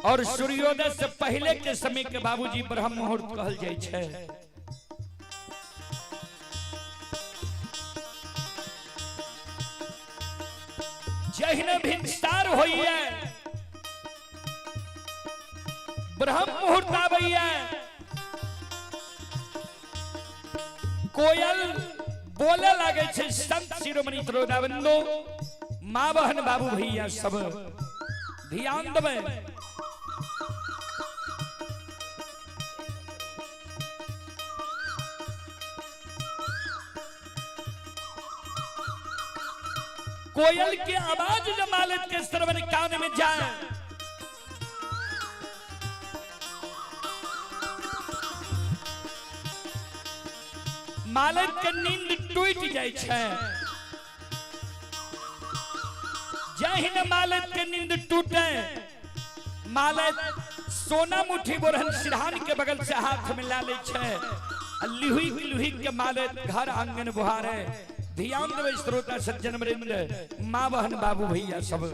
और सूर्योदय से पहले के समय के बाबूजी ब्रह्म मुहूर्त कहल जाइ छै। जहिने भिनसार होइए, ब्रह्म मुहूर्त आबैए, कोयल बोले लागे छै। संत शिरोमणि त्रोदाबंदो माँ बहन बाबू भैया सब ध्यान देबै। कोयल के आवाज जब मालिक के श्रवण कान में जाए, मालिक के नींद टूट जाए छै। जहिन मालिक के नींद टूटे, मालिक सोना मुट्ठी बोरहन सिरहान के बगल से हाथ मिला ले छै। लिहुई लिहुई के मालिक घर आंगन बुहारे। ध्यान देबै श्रोता सज्जन वृंद, माँ बहन बाबू भैया सब।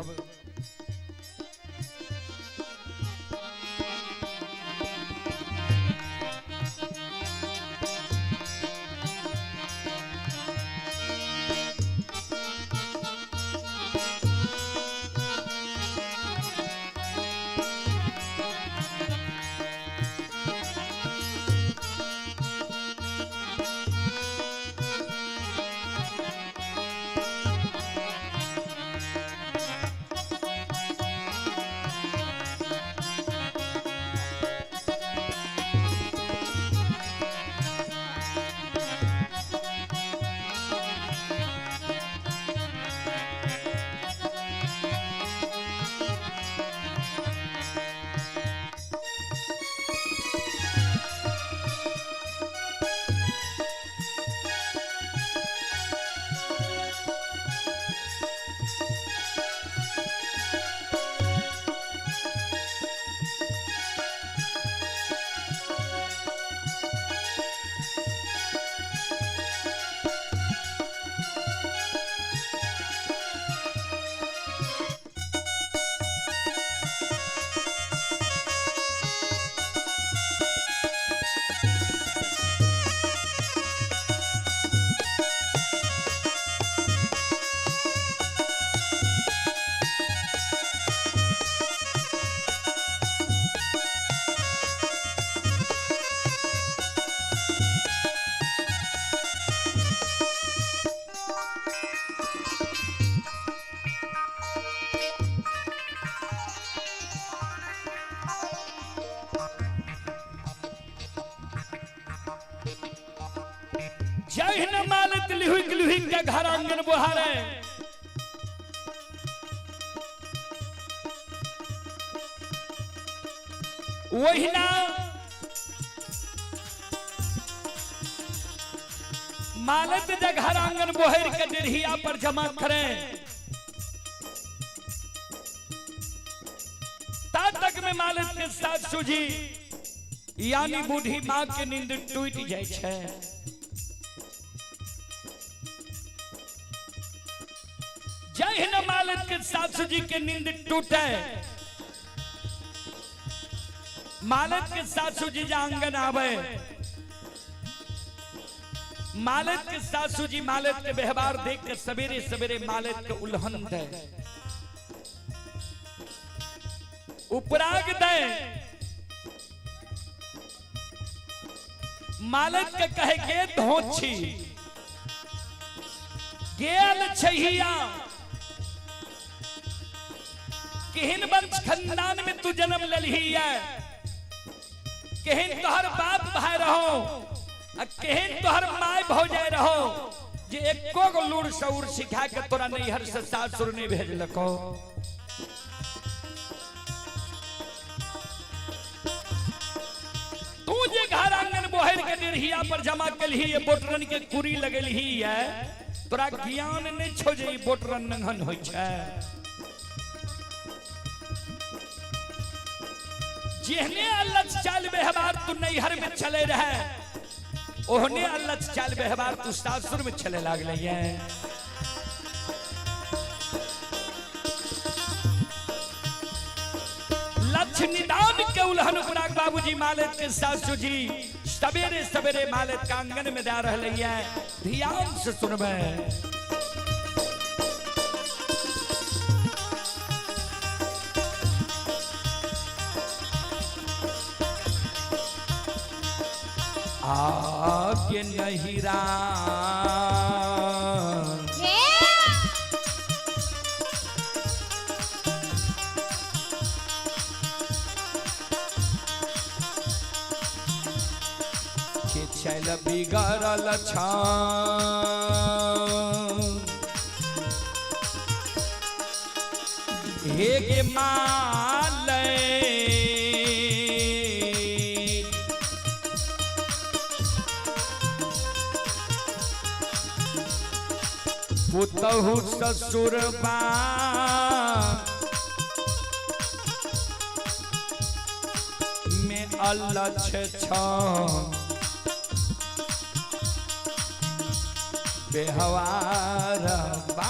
जहिन मालिक लिहुक लिहुक के घर आंगन बुहारे, वहिना मालिक जे घर आंगन बोहर के डेढ़िया पर जमा करे, ता तक में मालिक के सासू जी यानी बूढ़ी माँ के नींद टूट जाए छै। जहिन मालिक के सासू जी के नींद टूटे, मालिक के सासू जी आंगन आवे, मालिक के सासू जी मालिक के व्यवहार देख के सवेरे सवेरे मालिक के उल्हन दे, उपराग दे, मालिक के कहे के धोछी गेल छहिया, केहन वंश खानदान में तू जन्म ललही है, केहन तोहर बाप भाई रहो आ केहन तोहर my भौजाई रहो, जे एको गो लूर सऊर सिखा के तोरा नैहर से सासुर नहीं भेजलको। तू जे घर आंगन बोहर के डेढ़िया पर जमा कलही, बोटरन के कुरी लगलही है, तोरा ज्ञान नहीं छो जे बोटरन नंगन होइ छै। जेहने अल्लच चाल व्यवहार तू नैहर में चले रहे, ओहने अल्लच चाल व्यवहार तू सासुर में चले लागले है। लक्ष्मीदान के उल्हन बुराक बाबूजी मालिक के सासू जी सवेरे सवेरे मालिक के आंगन में जा रहे है। ध्यान से सुनबे। आगे नहीं राम के चल बिगड़ल छान हे गे मालै पुतहु ससुर बा में अलछ छ बेहवार बा।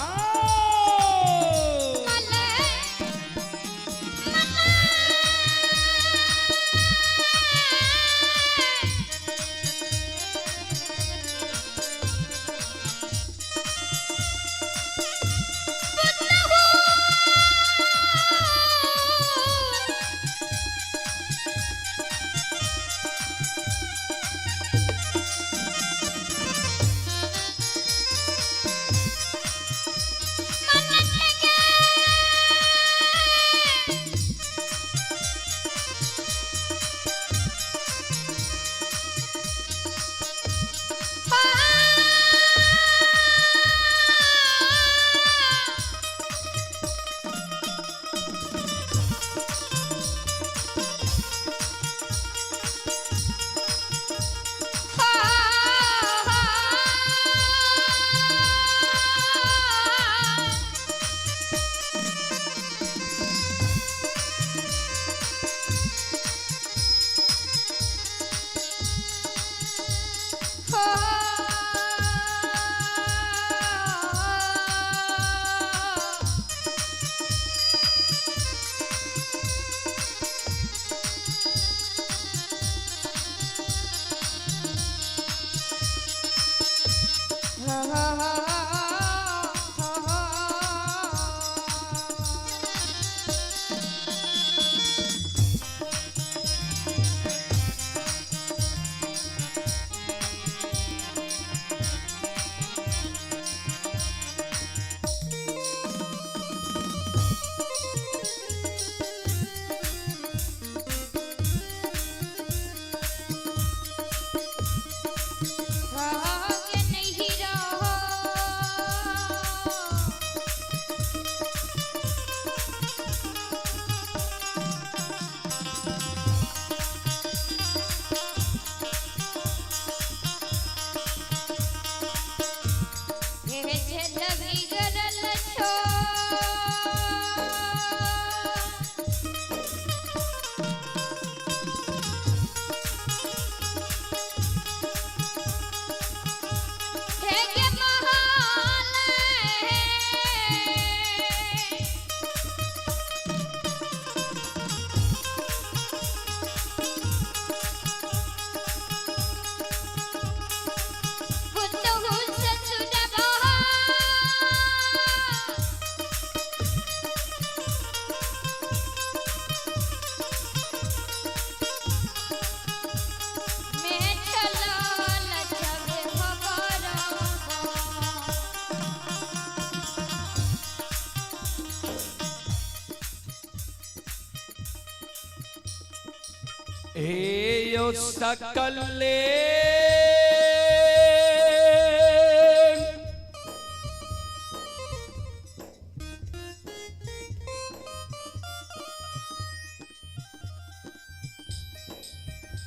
हे यो सकले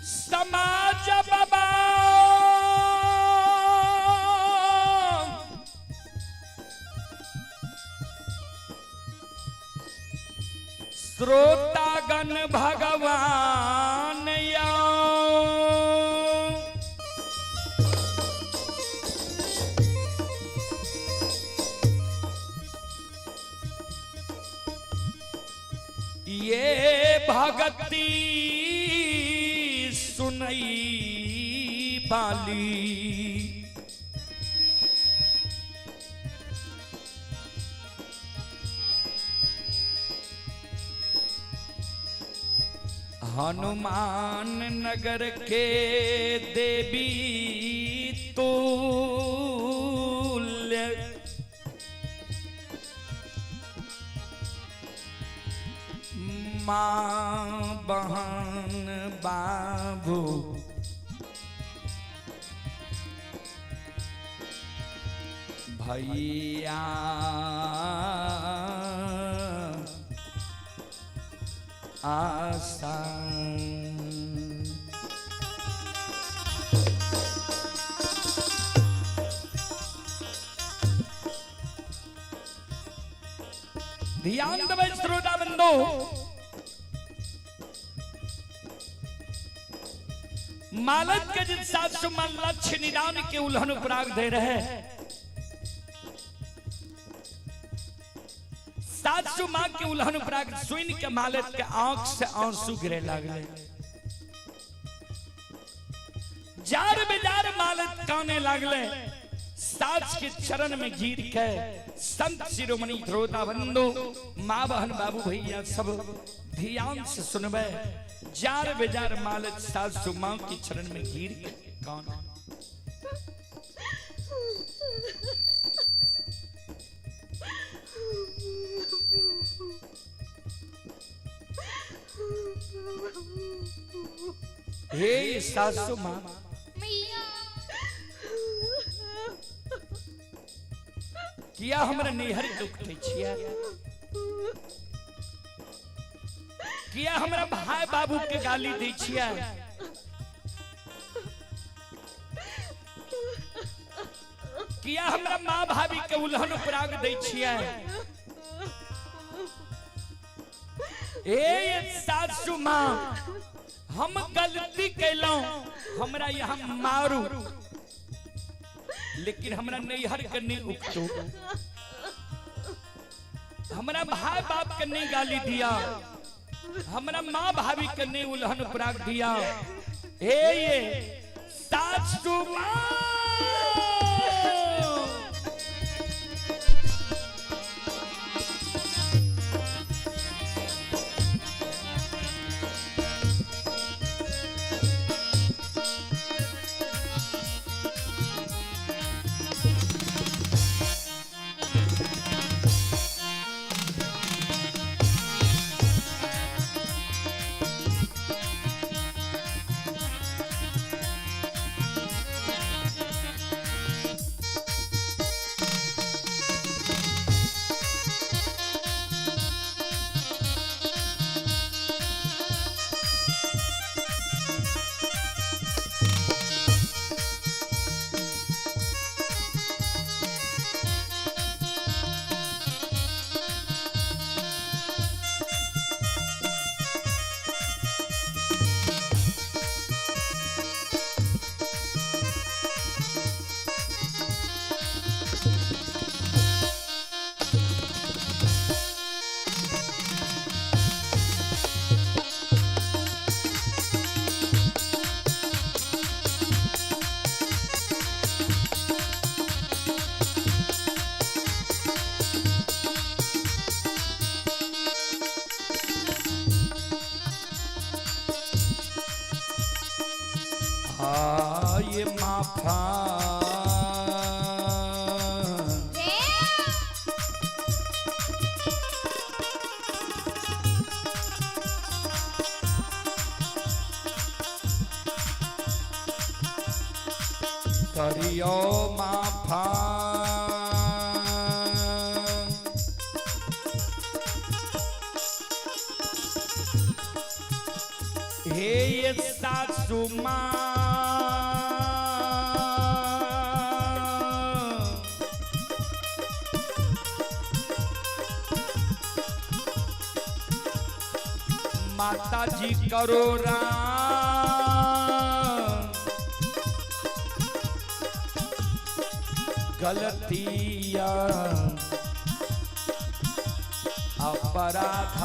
समाज बाबा श्रोतागण भगवान या ये भा भगती सुनई बाली। हनुमान नगर के देवी तुल्य, माँ बहन बाबू भैया आशा। ध्यान देबै श्रोता बंधु, मालक के जिन सासु मन लक्ष्य निदान के उल्हन उपराग दे रहे, सासु मां के उल्हन उपराग सुन के मालक के आंख से आंसू गिरे लागले। जार बेजार मालक काने लागले, सास के चरण में गिर के संत शिरोमणि श्रोता बंधु माँ बहन बाबू भैया सब ध्यान से सुनबे। जार बेजार मालक सासु माँ के चरण में गिर के कान। हे सासु माँ, किया हमरा नैहर के उठै छियै, किया हमरा भाई बाबू के गाली दै छियै, किया हमरा माँ भाभी के उल्हन उपराग दै छियै। ए सासु माँ, हम गलती कैलौं, हमरा यहाँ मारू, लेकिन हमरा नैहर के नहीं उकटू, हमरा भाई बाप के नहीं गाली दिया, हमरा माँ भाभी के नहीं उल्हन उपराग दिया। हे ये सासु माँ, ये माफा करियो माफा, हे ये सासु माँ, माता जी करो राम, गलतियां अपराध।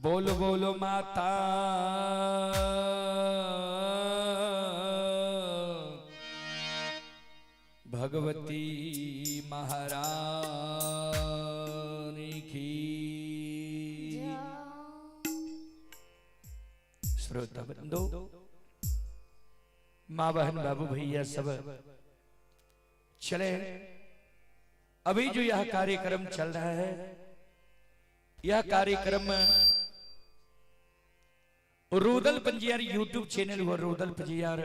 बोलो बोलो माता भगवती महारानी की। श्रोता बंधु, माँ बहन बाबू भैया सब चले। अभी जो यह कार्यक्रम चल रहा है, यह कार्यक्रम रूदल पंजियार यूट्यूब चैनल और रूदल पंजियार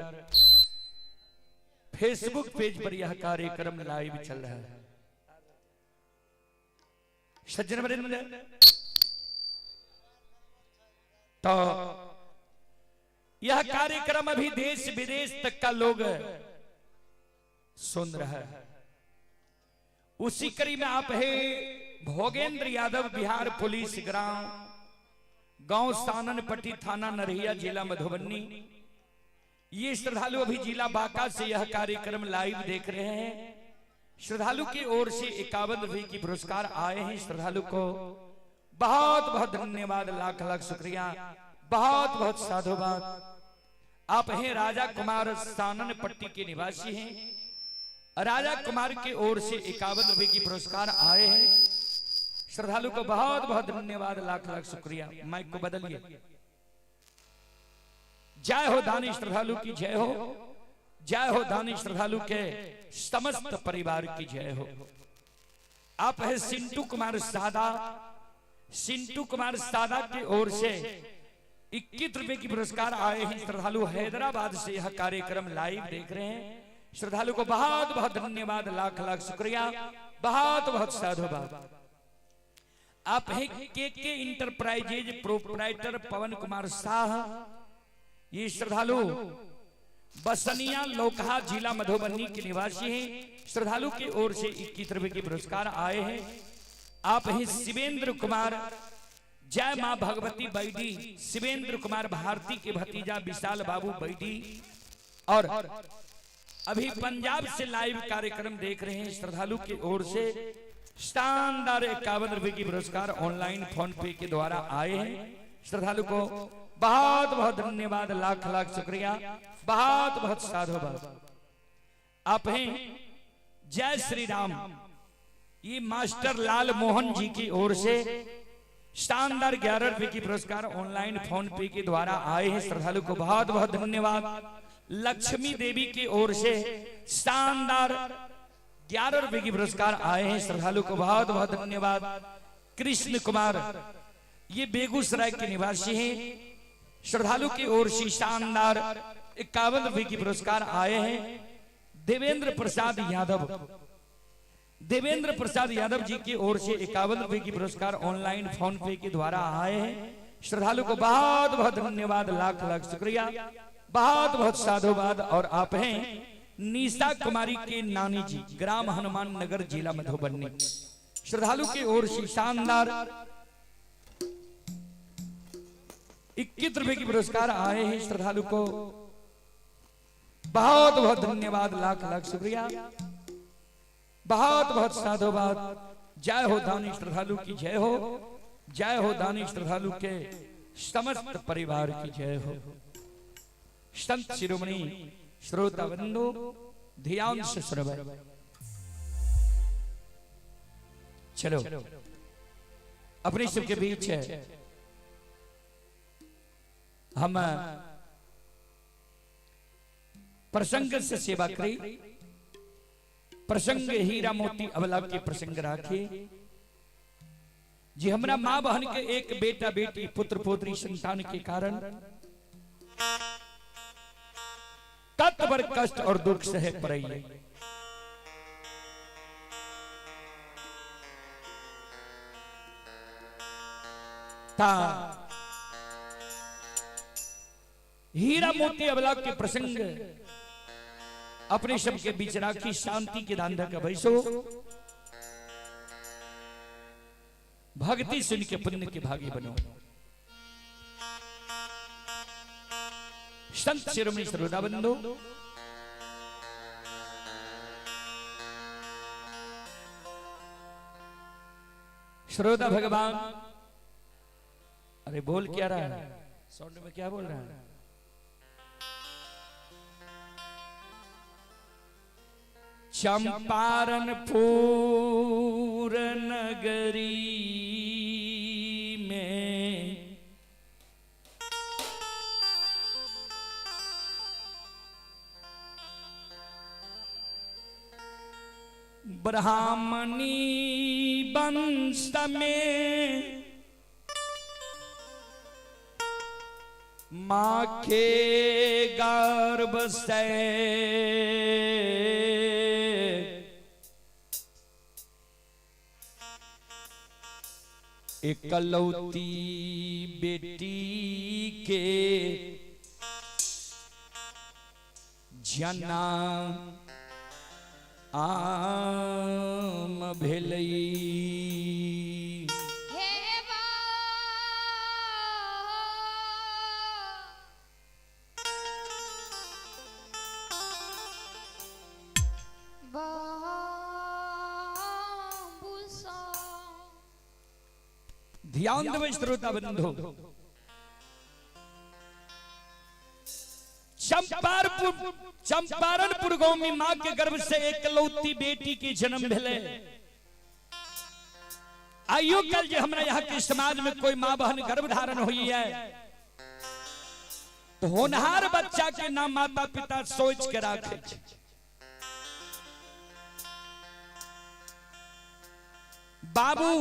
फेसबुक पेज पर यह कार्यक्रम लाइव चल रहा है। सज्जन वृंद, तो यह कार्यक्रम अभी देश विदेश तक का लोग सुन रहा है। उसी कड़ी में आप है भोगेंद्र यादव, बिहार पुलिस ग्राम गांव साननपट्टी, थाना नरहिया, जिला मधुबनी। ये श्रद्धालु अभी जिला बांका से यह कार्यक्रम लाइव देख रहे हैं। श्रद्धालु की ओर से 51 रुपए की पुरस्कार आए हैं। श्रद्धालु को बहुत बहुत धन्यवाद, लाख लाख शुक्रिया, बहुत बहुत साधुवाद। आप हैं राजा कुमार, साननपट्टी के निवासी हैं। राजा कुमार की ओर से 51 रुपए की पुरस्कार आए हैं। श्रद्धालु को बहुत बहुत धन्यवाद, लाख लाख शुक्रिया। माइक को बदलिए। जय हो दानी श्रद्धालु की जय हो, जय हो दानी श्रद्धालु के समस्त परिवार की जय हो। आप है सिंटू कुमार सादा, सिंटू कुमार सादा की ओर से 21 रुपए की पुरस्कार आए हैं। श्रद्धालु हैदराबाद से यह कार्यक्रम लाइव देख रहे हैं। श्रद्धालु को बहुत बहुत धन्यवाद, लाख लाख शुक्रिया, बहुत बहुत साधुवाद। आप है के इंटरप्राइजेज प्रोपराइटर पवन कुमार शाह। ये श्रद्धालु बसनिया लोकहा, जिला मधुबनी के निवासी हैं। श्रद्धालु की ओर से 21 रुपए के पुरस्कार आए हैं। आप हैं शिवेंद्र कुमार, जय मां भगवती बैडी, शिवेंद्र कुमार भारती के भतीजा विशाल बाबू बैडी और अभी पंजाब से लाइव कार्यक्रम देख रहे हैं, श्रद्धालु की ओर से शानदार 51 रुपए की पुरस्कार ऑनलाइन फोन पे के द्वारा आए हैं। श्रद्धालु को बहुत बहुत धन्यवाद, लाख लाख शुक्रिया, बहुत बहुत साधुवाद। आप हैं जय श्री राम, ये मास्टर लाल मोहन जी की ओर से शानदार 11 रुपए की पुरस्कार ऑनलाइन फोन पे के द्वारा आए हैं। श्रद्धालु को बहुत बहुत धन्यवाद। लक्ष्मी देवी की ओर से शानदार 11 रुपए की पुरस्कार आए हैं। श्रद्धालु को बहुत बहुत धन्यवाद। कृष्ण कुमार, ये बेगूसराय के निवासी हैं, श्रद्धालु की ओर से शानदार 51 रुपए की पुरस्कार आए हैं। देवेंद्र प्रसाद यादव, देवेंद्र प्रसाद यादव जी की ओर से 51 रुपए की पुरस्कार ऑनलाइन फोन पे के द्वारा आए हैं। श्रद्धालु को बहुत बहुत धन्यवाद, लाख लाख शुक्रिया, बहुत बहुत साधुवाद। और आप हैं निशा कुमारी के नानी जी, ग्राम हनुमान नगर, जिला मधुबनी। श्रद्धालु की ओर से शानदार 21 रुपए की पुरस्कार आए हैं। श्रद्धालु को बहुत बहुत धन्यवाद, लाख लाख शुक्रिया, बहुत बहुत साधुवाद। जय हो दानी श्रद्धालु की जय हो, जय हो दानी श्रद्धालु के समस्त परिवार की जय हो। संत शिरोमणि श्रोता बंधु ध्यान से सुनो। चलो अपने सबके बीच है हम प्रसंग से सेवा करी, प्रसंग हीरा मोती अबला के प्रसंग राखे जी। हमरा माँ बहन के एक बेटा बेटी पुत्र पोत्री संतान के कारण कत बर कष्ट और दुख सहे पड़े। ता हीरा मोती अबला के प्रसंग अपने सबके बीच राखी, शांति के दांधा का बैसो, भक्ति सुन के पुण्य के भागी बनो। संत शिरोमणि श्रोता बंधु, श्रोता भगवान, अरे बोल क्या रहा है, साउंड में क्या बोल रहा है? चंपारणपुर नगरी में ब्राह्मणी वंश में माँ के गर्भ से इकलौती बेटी के जना आम भेलई। ध्यान देवे श्रोता बंधु, चंपारणपुर गांव में मां के गर्भ से एकलौती बेटी के जन्म भेले। आइयो कल जे हमरा यहाँ के समाज में कोई मां बहन गर्भ धारण हुई है तो होनहार बच्चा के नाम माता पिता सोच के राखे। बाबू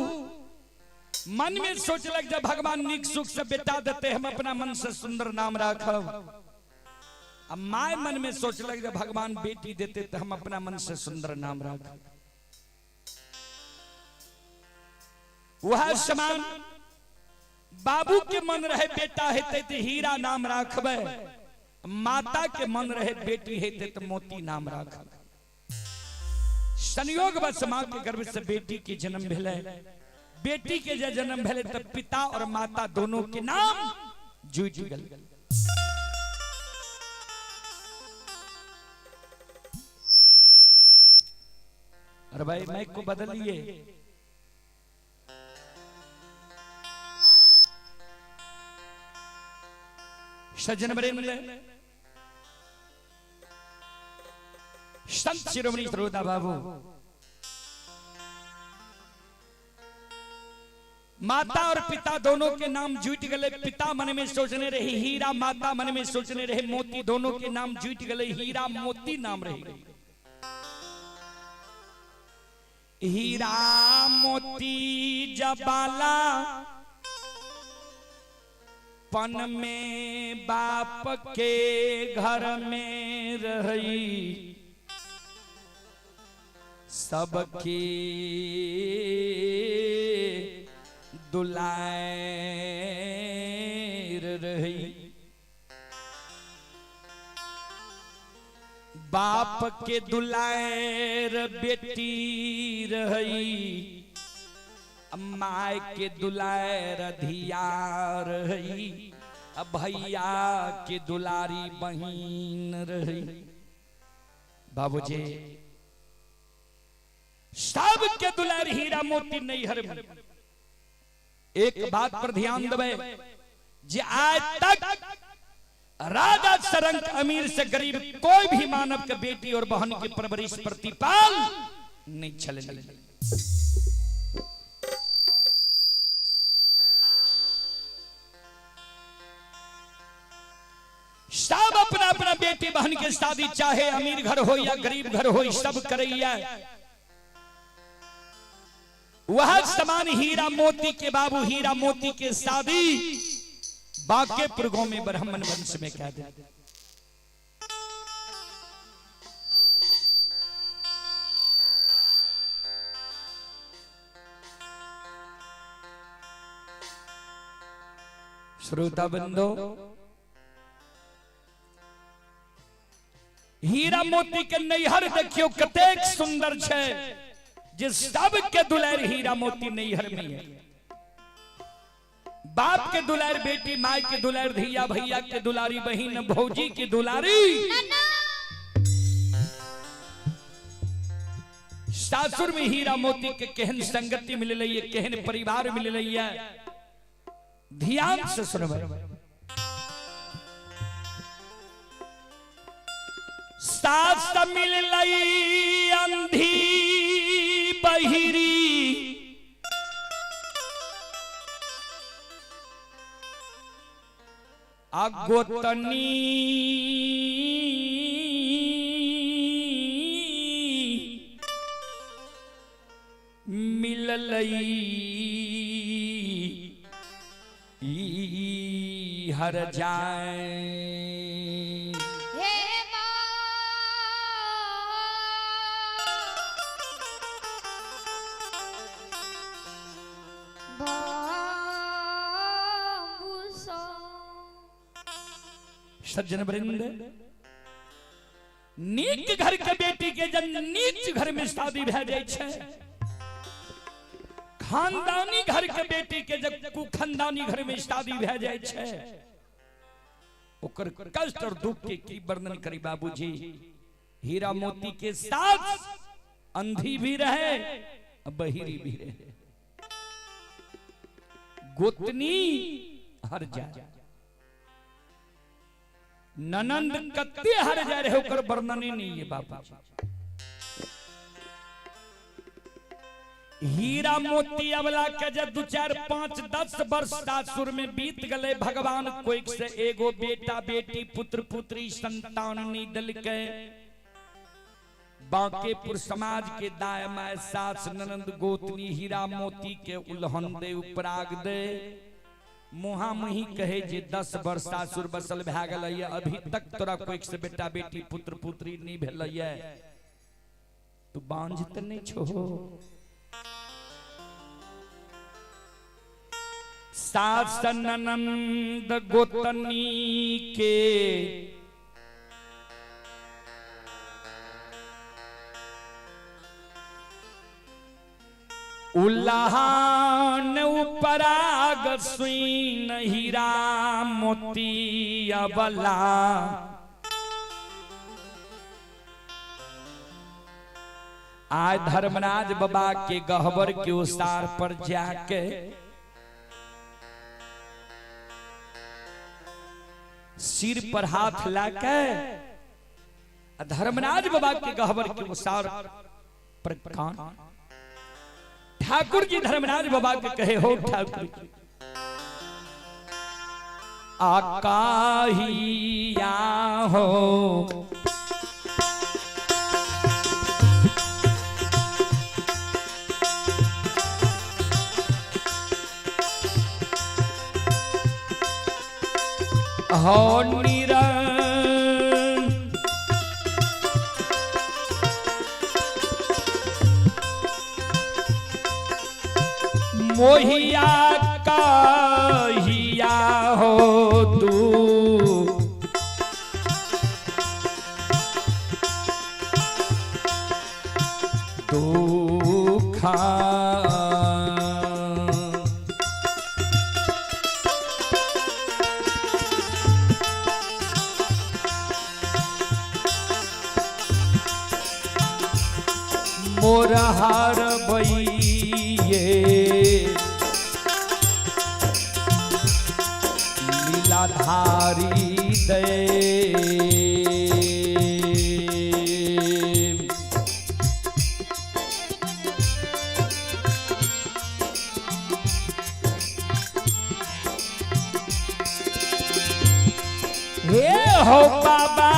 मन में सोचलक जब भगवान निक सुख से बेटा देते हम अपना मन से सुंदर नाम राखब। अब my मन में सोचलक जब भगवान बेटी देते तो हम अपना मन से सुंदर नाम राखब। वह समान बाबू के मन रहे बेटा हेते तो हीरा नाम राखबे, माता के मन रहे बेटी हेते तो मोती नाम राखब। संयोग बस मां के गर्भ से बेटी के जन्म भेले, बेटी के जब जन्म भेले तब पिता और माता दोनों के नाम जुड़ गए। अरे भाई माइक को बदलिए। सज्जन वृंद, संत शिरोमणि श्रोता बाबू, माता और पिता दोनों के नाम जुट गए। पिता मन में सोचने रहे हीरा, माता मन में सोचने रहे मोती, दोनों के नाम जुट गए, हीरा मोती नाम रहे। हीरा मोती जबाला पन में बाप के घर में रही, सबकी दुलार रही। बाप के दुलार बेटी रही, माय के दुलार धिया रही, भैया के दुलारी बहिन रही। बाबूजी सब के दुलार हीरा मोती नैहर में। एक बात पर ध्यान देवे जे आज तक राजा सरंग अमीर से गरीब कोई भी मानव के बेटी और बहन के परवरिश प्रतिपाल नहीं चले। सब अपना अपना बेटी बहन के शादी चाहे अमीर घर हो या गरीब घर हो सब करैया। वह समान हीरा मोती के बाबू हीरा मोती के शादी बांकेपुर गांव में ब्राह्मण वंश में कह दे। श्रोता बंधो, हीरा मोती के नैहर देखियो कतेक सुंदर छै जे सब के दुलार हीरा मोती नैहर में है। बाप के दुलार बेटी, माय के दुलार धिया, भैया के दुलारी बहिन, भौजी की दुलारी सासुर में हीरा मोती के केहन संगति मिल रही है, केहन परिवार मिल रही है। ध्यान से सुनबै। सास मिल लई अंधी बहिरी, अगोतनी मिल लई हर जाए। सज्जन वृंद, नीक घर के बेटी के जन नीच घर में शादी भए जाय छै, खानदानी घर के बेटी के जब कुखानदानी घर में शादी भए जाय छै, ओकर कष्ट और दुख के की वर्णन करी बाबूजी। हीरा मोती के साथ अंधी भी रहे बहिरी भी रहे, गोतनी हर जाए, ननंद कत्ते हर जाए रहे ओकर वर्णन ही नहीं है बाबूजी। हीरा मोती अवला के जब 2 4 5 10 वर्ष सासुर में बीत गए, भगवान कोई से एगो बेटा बेटी पुत्र पुत्री संतान नहीं दिलके। बांकेपुर समाज के दाय my सास ननंद गोतनी हीरा मोती के उल्हन दे उपराग दे मुहा मुही कहे जे 10 वर्ष सासुर बसल भए गेलैया, अभी तक तोरा कोई से बेटा बेटी पुत्र पुत्री नहीं भेलैया, तू बांझ त नहीं छो। सास ननंद गोतनी के उल्हान उपराग सुइन हीरा मोती अबला, आज धर्मराज बाबा के गहबर के उसार पर जाके सिर पर हाथ लाके धर्मराज बाबा के गहबर के उसार पर कान। ठाकुर जी धर्मराज बाबा के कहे हो ठाकुर जी आकाहिया हो हो निरंजन मोहिया काहिया हो तू दुखा मोर हार भइये लीलाधारी दे। हे हो बाबा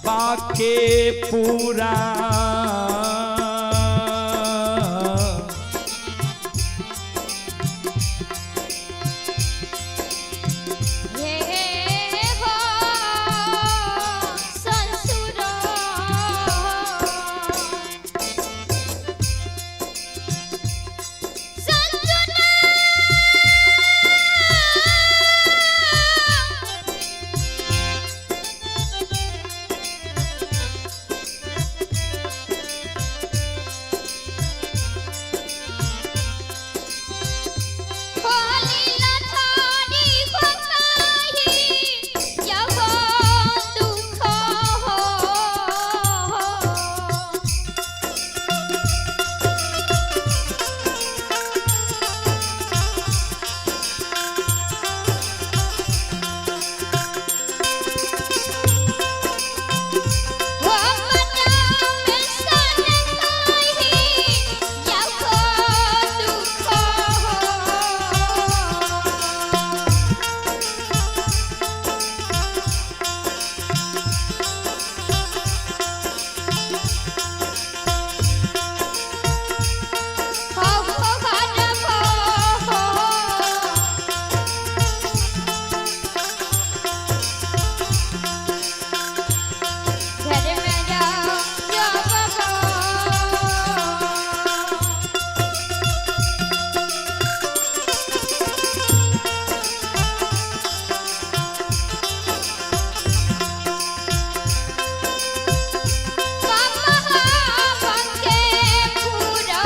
बाके पूरा हे हो संसुर संसुना होलीला थारी खोकाही यहो दुख हो। हो मना में सन काही यहो दुख हो। हो हो हर हो हो। घर में जाओ जो बाबा। बाबा के पूरा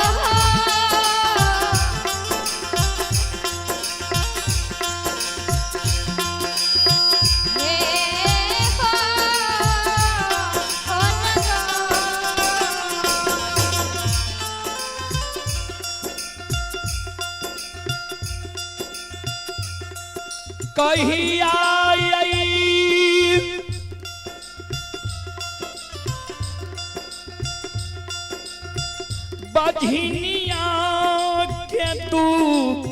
हे हो हो नगो। कहिया आई बझनिया के दुख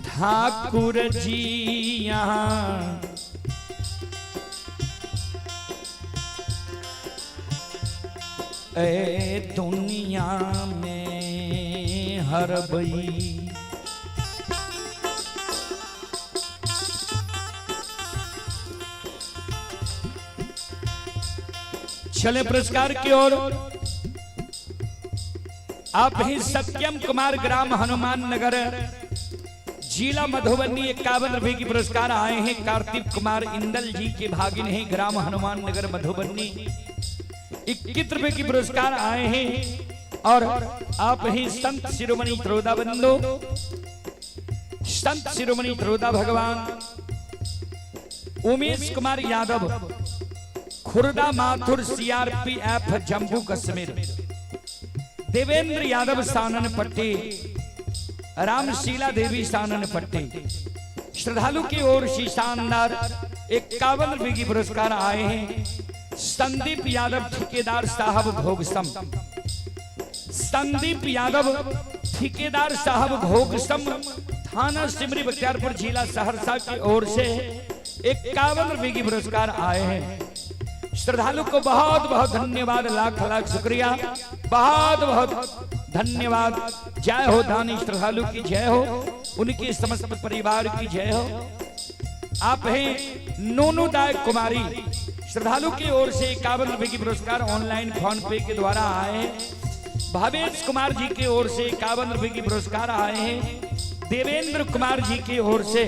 ठाकुर जी यहाँ ए दुनिया में हरबई चले पुरस्कार की ओर। आप ही सत्यम कुमार ग्राम हनुमान नगर जिला मधुबनी 51 रुपए की पुरस्कार आए हैं। कार्तिक कुमार इंदल जी के भागिन हैं, ग्राम हनुमान नगर मधुबनी 21 रुपए की पुरस्कार आए हैं। और आप ही संत शिरोमणि त्रोदा बंधु, संत शिरोमणि त्रोदा भगवान उमेश कुमार यादव, खुर्दा माथुर सीआरपीएफ जम्मू कश्मीर, देवेंद्र यादव सानन पट्टी, रामशीला देवी सानन पट्टी, श्रद्धालु की ओर से शानदार 51 रुपए की पुरस्कार आए हैं। संदीप यादव ठेकेदार साहब भोगसम, संदीप यादव ठेकेदार साहब भोगसम, थाना सिमरी बख्तियारपुर जिला सहरसा की ओर से 51 रुपए की पुरस्कार आए हैं। श्रद्धालु को बहुत बहुत धन्यवाद, लाख लाख शुक्रिया, बहुत बहुत धन्यवाद। जय हो दानी श्रद्धालु की जय हो, उनके समस्त परिवार की जय हो। आप हैं नोनू दाय कुमारी, श्रद्धालु की ओर से 51 रुपए की पुरस्कार ऑनलाइन फोन पे के द्वारा आए हैं। भावेश कुमार जी की ओर से 51 रुपए की पुरस्कार आए हैं। देवेंद्र कुमार जी की ओर से,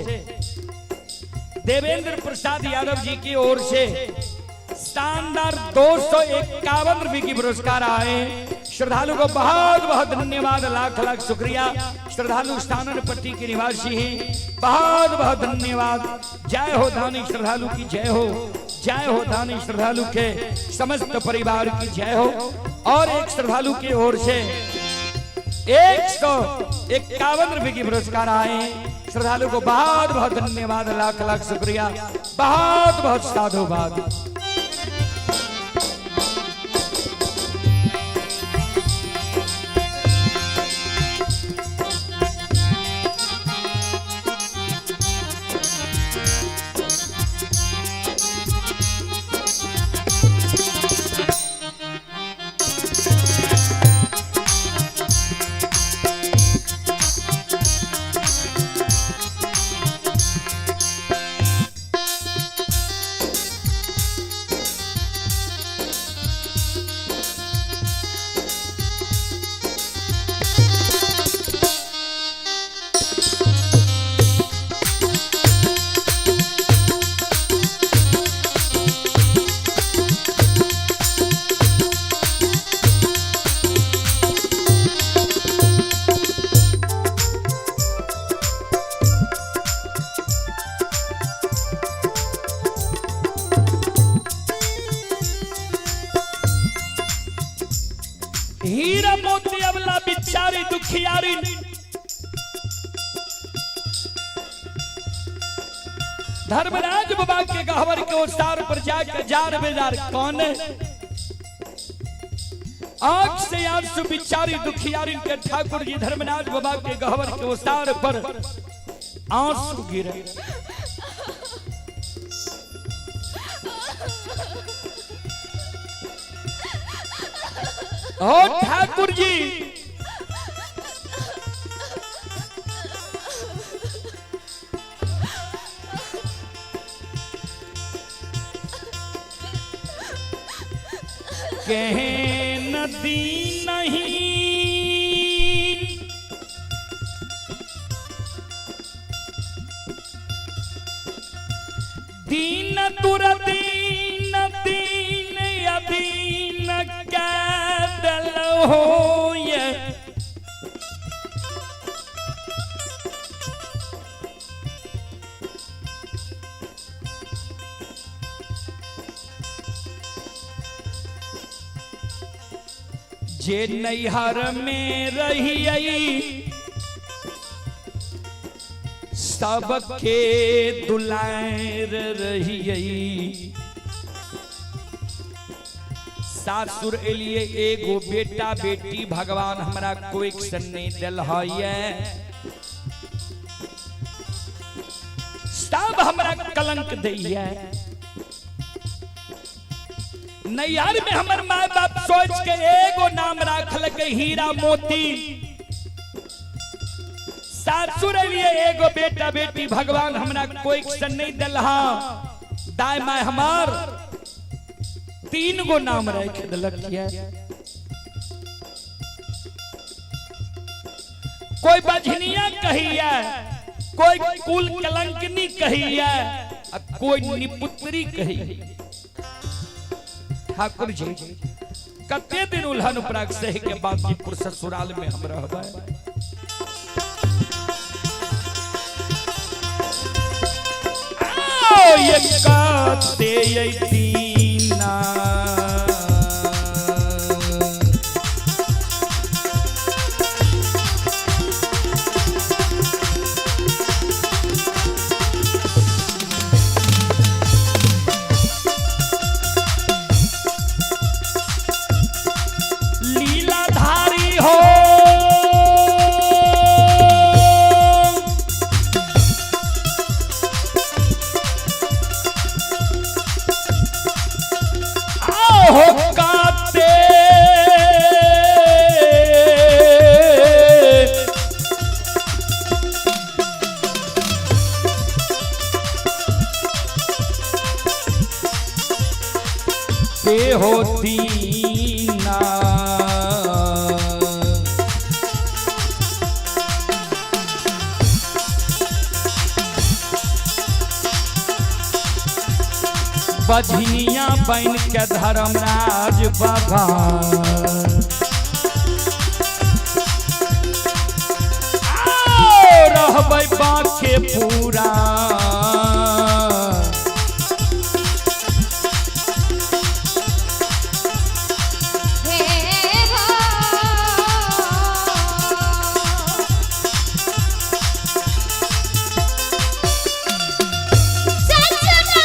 देवेंद्र प्रसाद यादव जी की ओर से शानदार 251 रुपए की पुरस्कार आए। श्रद्धालु को बहुत बहुत धन्यवाद, लाख लाख शुक्रिया। श्रद्धालु स्थानन पट्टी के निवासी हैं, बहुत बहुत धन्यवाद। जय हो दानी श्रद्धालु की जय हो, जय हो दानी श्रद्धालु के समस्त परिवार की जय हो। और एक श्रद्धालु की ओर से 151 रुपए की पुरस्कार आए। श्रद्धालु को बहुत बहुत धन्यवाद, लाख लाख शुक्रिया, बहुत बहुत साधुवाद। हीरा मोती अबला बिचारी दुखियारी, धर्मराज बाबा के गहवर के ओसार पर जाकर जार बेजार कौन है? आंख से आंसू बिचारी दुखियारी के ठाकुर जी धर्मराज बाबा के गहवर के ओसार पर आंसू गिरे। ओ ठाकुर जी, कहे नदी नहीं दीन तुरदीन दीन अदीन कैदल हो ये जे नैहर में रही सबके दुलार रही। सासुर एलिए एगो बेटा बेटी भगवान हमरा कोई सन नहीं दिल है, सब हमरा कलंक दैया। नैहर में हमर माय बाप सोच के एगो नाम राखल के हीरा मोती, सासुर लिए एगो बेटा बेटी भगवान हमरा कोई सन नहीं दिलहा। दाय my हमार 3 गो नाम रख दिलक। कोई बझनिया कहिया, कोई कुल कलंकनी कहिया, कोई निपुत्री कहिया। ठाकुर जी कते दिन उल्हन उपराग सही के बांकीपुर ससुराल में हम रहबै। आओ ये कते अइतीना। लीलाधारी हो, आओ काते ते होती ना। बझनिया बन के धर्मराज बाबा आओ रहबै बाके पूरा। हे हो। सजना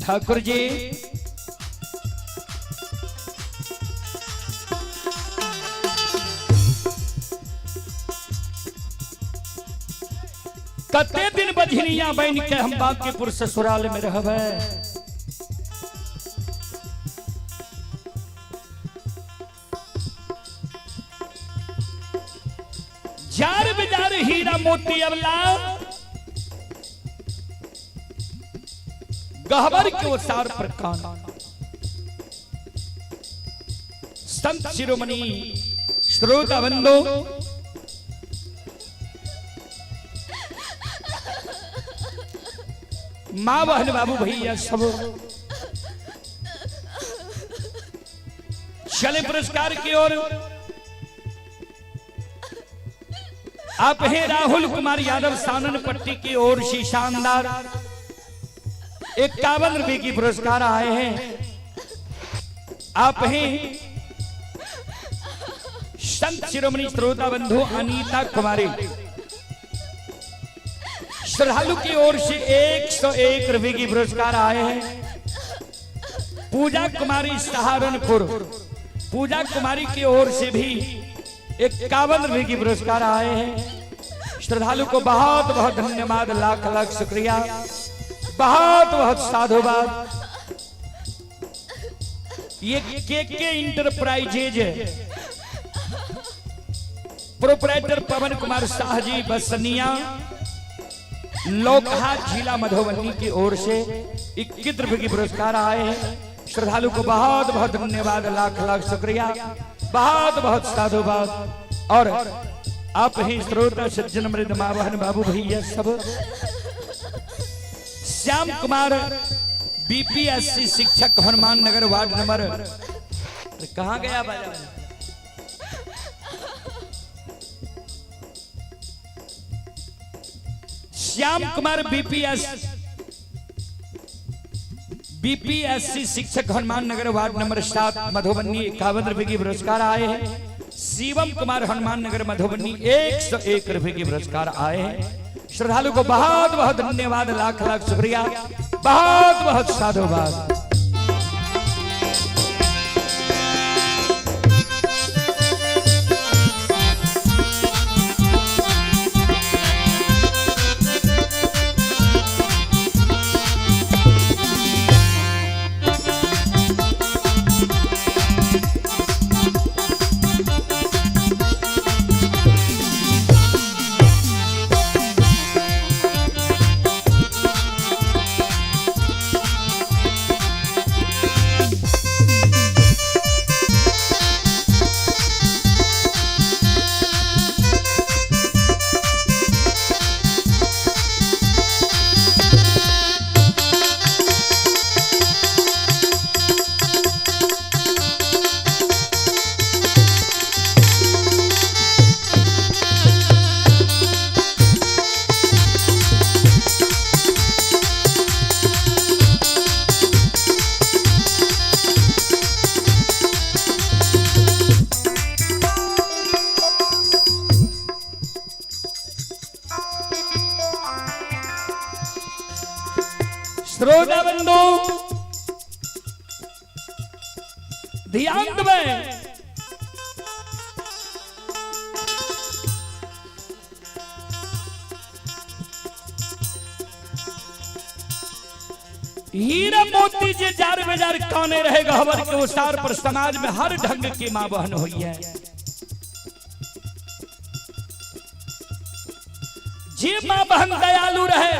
ठाकुर जी कते दिन बझनिया बन के हम बांकीपुर ससुराल में रहबै। जार बिजार हीरा मोती अबला गहबर के ओसार पर कान। संत शिरोमणि श्रोता बंधु, माँ बहन बाबू भैया सब चले पुरस्कार की ओर। आप हैं राहुल कुमार यादव सानन पट्टी की ओर से शानदार 51 रुपए की पुरस्कार आए हैं। आप हैं संत शिरोमणि श्रोता बंधु अनीता कुमारी श्रद्धालु की ओर से 101 रुपए की पुरस्कार आए हैं। पूजा कुमारी सहारनपुर, पूजा कुमारी की ओर से भी 51 रुपए की पुरस्कार आए हैं। श्रद्धालु को बहुत बहुत धन्यवाद, लाख लाख शुक्रिया, बहुत बहुत साधुवाद। ये के इंटरप्राइजेज प्रोपराइटर पवन कुमार शाह जी बसनिया लोकहा जिला मधुबनी की ओर से 21 रुपए की पुरस्कार आए हैं। श्रद्धालु को बहुत बहुत धन्यवाद, लाख लाख शुक्रिया, बहुत बहुत साधुवाद। और आप ही श्रोता सज्जन मृद मावहन बाबू भैया सब, श्याम कुमार बीपीएससी शिक्षक हनुमान नगर वार्ड नंबर, कहाँ गया बाजा? श्याम कुमार बीपीएससी शिक्षक हनुमान नगर वार्ड नंबर 7 मधुबनी 51 रुपए की पुरस्कार आए हैं। शिवम कुमार हनुमान नगर मधुबनी 101 रुपए की पुरस्कार आए हैं। श्रद्धालु को बहुत बहुत धन्यवाद, लाख लाख शुक्रिया, बहुत बहुत साधुवाद। श्रोता बंधु ध्यान देबै, हीरा मोती जे जार बेजार काने रहे गहवर के उसार पर समाज में हर ढंग की मां बहन हुई है। जे मां बहन दयालु रहे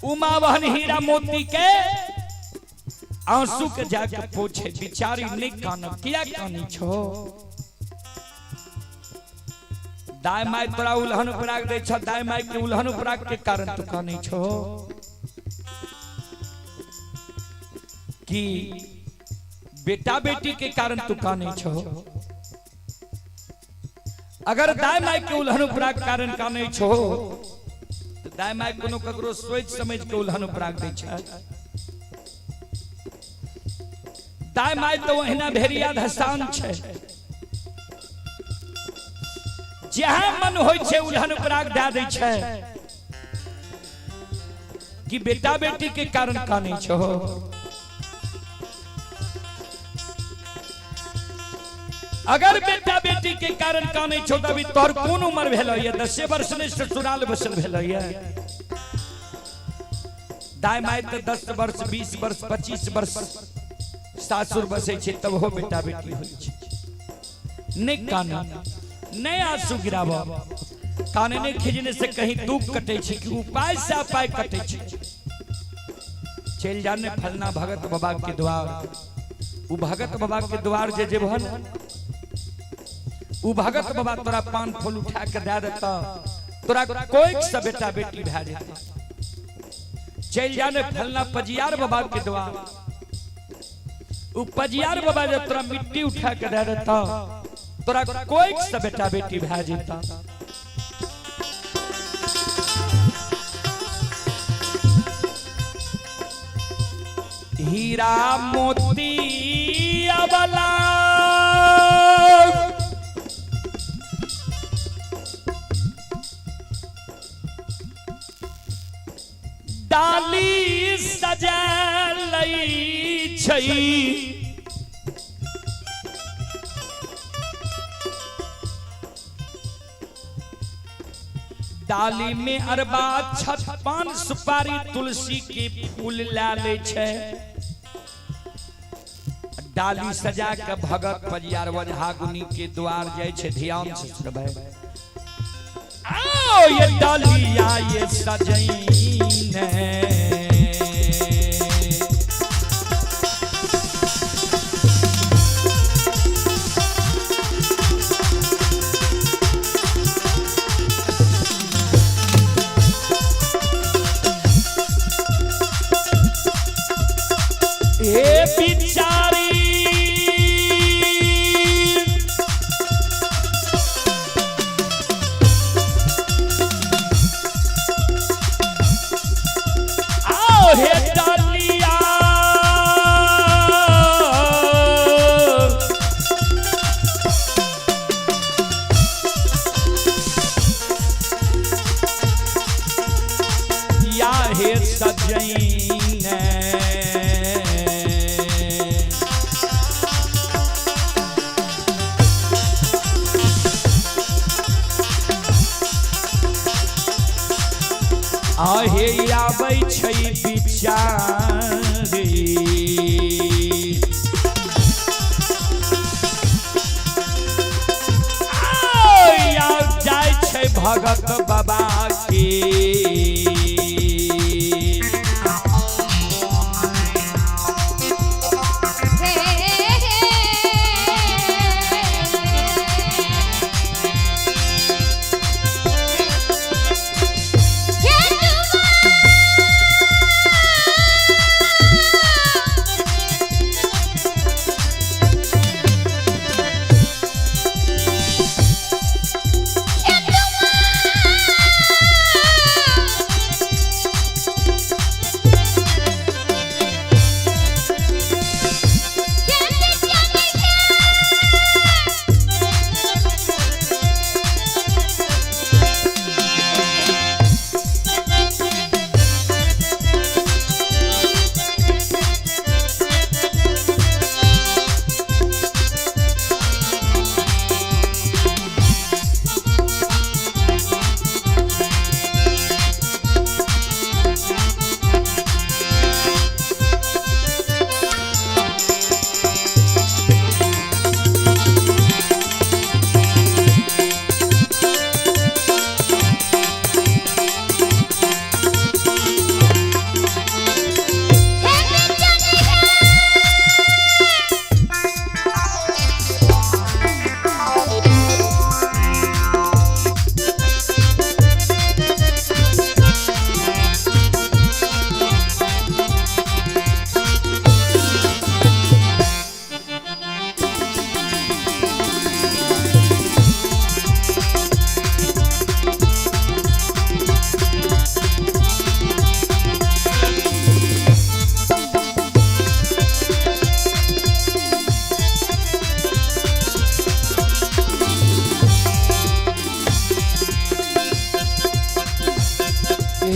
उमा बहन हीरा मोती के आंसू के जाके पूछे, बिचारी नहीं कान किया कानी छो? दाय my तोरा उलहन उपराग दे छ, दाय my के उलहन उपराग के कारण तू कानी छो? कि बेटा बेटी के कारण तू कानी छो? अगर दाय my के उलहन उपराग कारण कानी छो तो दाय my कोनो ककरो सोच समझ के उलहन उपराग दै छै। दाय my तो ओहिना भेड़िया धसान छै, जहाँ मन होइ छै उलहन उपराग दए दै छै कि बेटा बेटी के कारण कानै छो। अगर बेटा बेटी के कारण कानै छो त अभी तोहर कोन उम्र भेल ये? 10 वर्ष ने ससुराल बसल भेल ये। दाय my त 10 वर्ष 20 वर्ष 25 वर्ष सासुर बसै छै तब हो बेटा बेटी होइ छै। नहीं काना, नहीं आंसू गिराब, काने नहीं खींचने से कहीं दुख कटे छै कि उपाय से उपाय कटे छै। चल जाने फलना भगत बाबा के द्वार, उ भगत बाबा के द्वार जे जेबहन उ भगत बाबा तोरा पान फूल उठा के दे देता, तोरा कोई से बेटा बेटी भए जेता। चल जाने फलना पजियार बाबा के द्वार, उ पजियार बाबा जे तोरा मिट्टी उठा के दे देता, तोरा कोई से बेटा बेटी भए जेता। हीरा मोती अबला डाली सजा लई छै, डाली में अरबा छत पान सुपारी तुलसी के फूल ला ले छै। डाली सजा के भगत परियार वजहागुनी के द्वार जाय छै। ध्यान से सुनबै। आओ ये डालिया ये सजैन हे बिचारी आओ हे डालिया या हे सजैन आहे आबै छै बिचारी आय जाइ छै भगत बाबा के। हे हे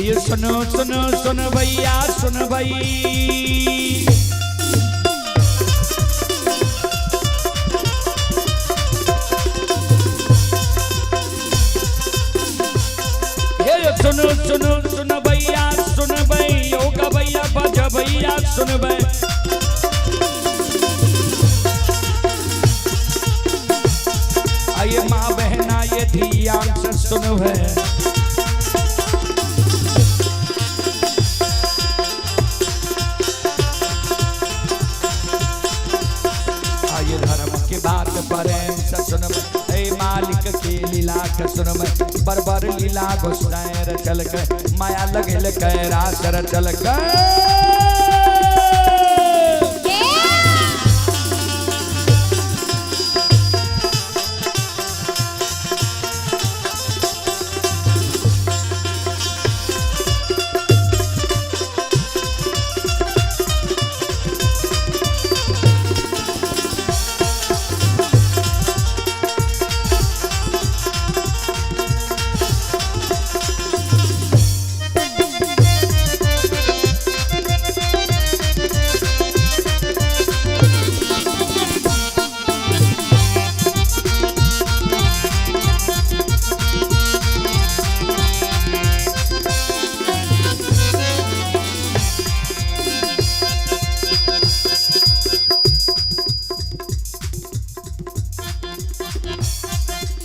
ये सुनो सुनो सुन भैया सुन भई। हे सुनो सुनो सुन भैया सुन भई ओ गवैया बज भैया सुन भई। आइए माँ बहना ये ध्यान से सुन है। आइए धर्म के बात प्रेम से सुनब हे मालिक के लीला के सुनब बरबर लीला घोषणाएं रचल के माया लगल के रास रचल के।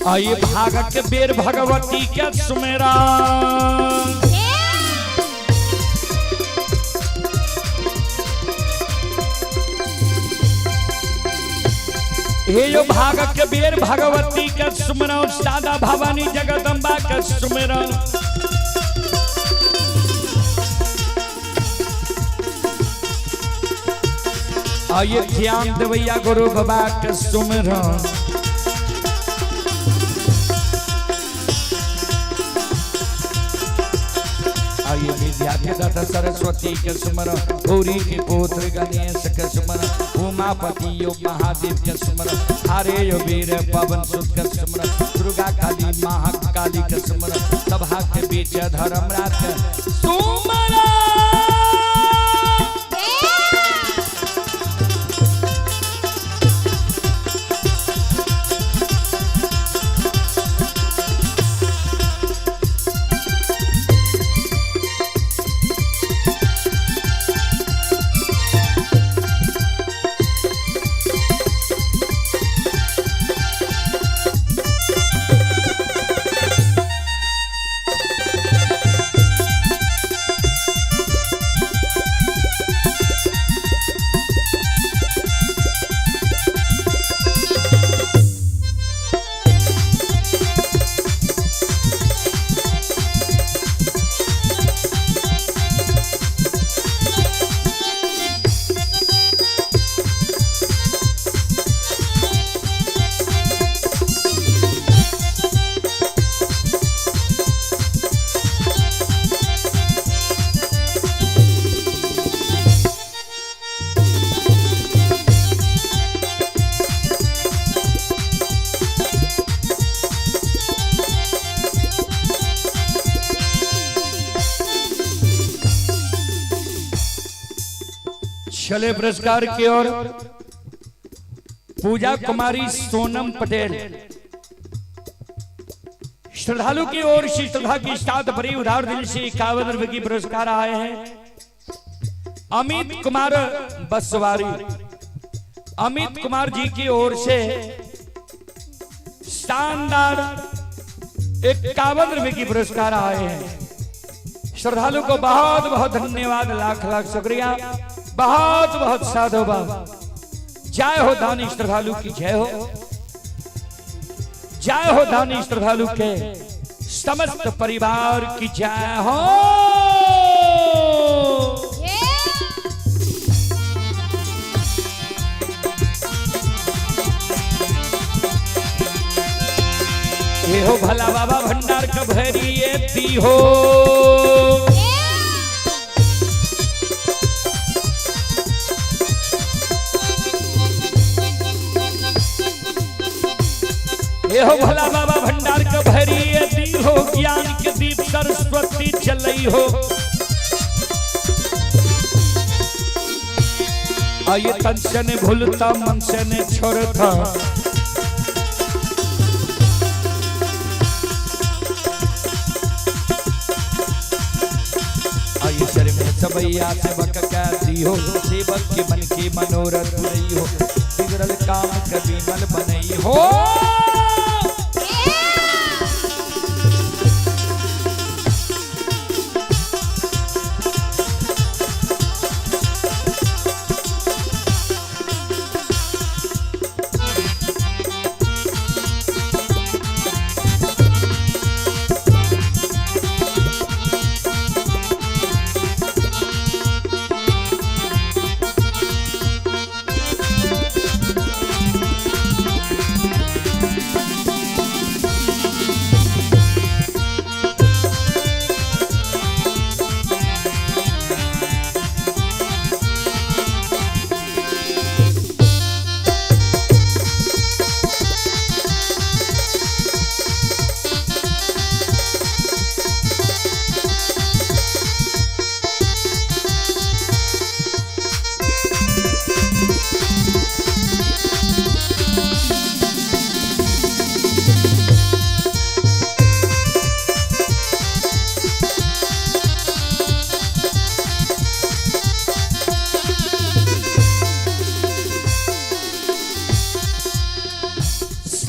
आइए भाग के बेर भगवती के सुमेरा। हे यो भाग के बेर भगवती के सुमरन, सादा भवानी जगदम्बा के सुमरन। आइए ध्यान देवैया गुरु बाबा के सुमरन। आइए विद्या के दाता सरस्वती के सुमरन, गौरी के पुत्र गणेश के सुमरन, उमापति यो महादेव के सुमरन, हरे यो वीर पवन सुत के सुमरन, दुर्गा काली महाकाली के सुमरन, सभा के बीच धर्मराज के सुमरन। चले पुरस्कार की ओर। पूजा कुमारी सोनम पटेल श्रद्धालु की ओर से श्रद्धा की साथ भरी उधार दिल से 51 रुपए की पुरस्कार आए हैं। अमित कुमार बसवारी, अमित कुमार जी की ओर से शानदार 51 रुपए की पुरस्कार आए हैं। श्रद्धालु को बहुत बहुत धन्यवाद, लाख लाख शुक्रिया, बहुत बहुत साधुवाद। जय हो दानी श्रद्धालु की जय हो, जय हो दानी श्रद्धालु के समस्त परिवार की जय हो। ये हो भला बाबा भंडार कभरी दी हो। ये हो भला बाबा भंडार कभरी दी हो, ज्ञान के दीप सरस्वती चलई हो। आइए तन से ने भूलता मन से ने छोड़ता, आइए सर में सबैया सेवक कहती हो, सेवक के मन की मनोरथ पुरई हो, बिगड़ल काम कभी मन बनई हो।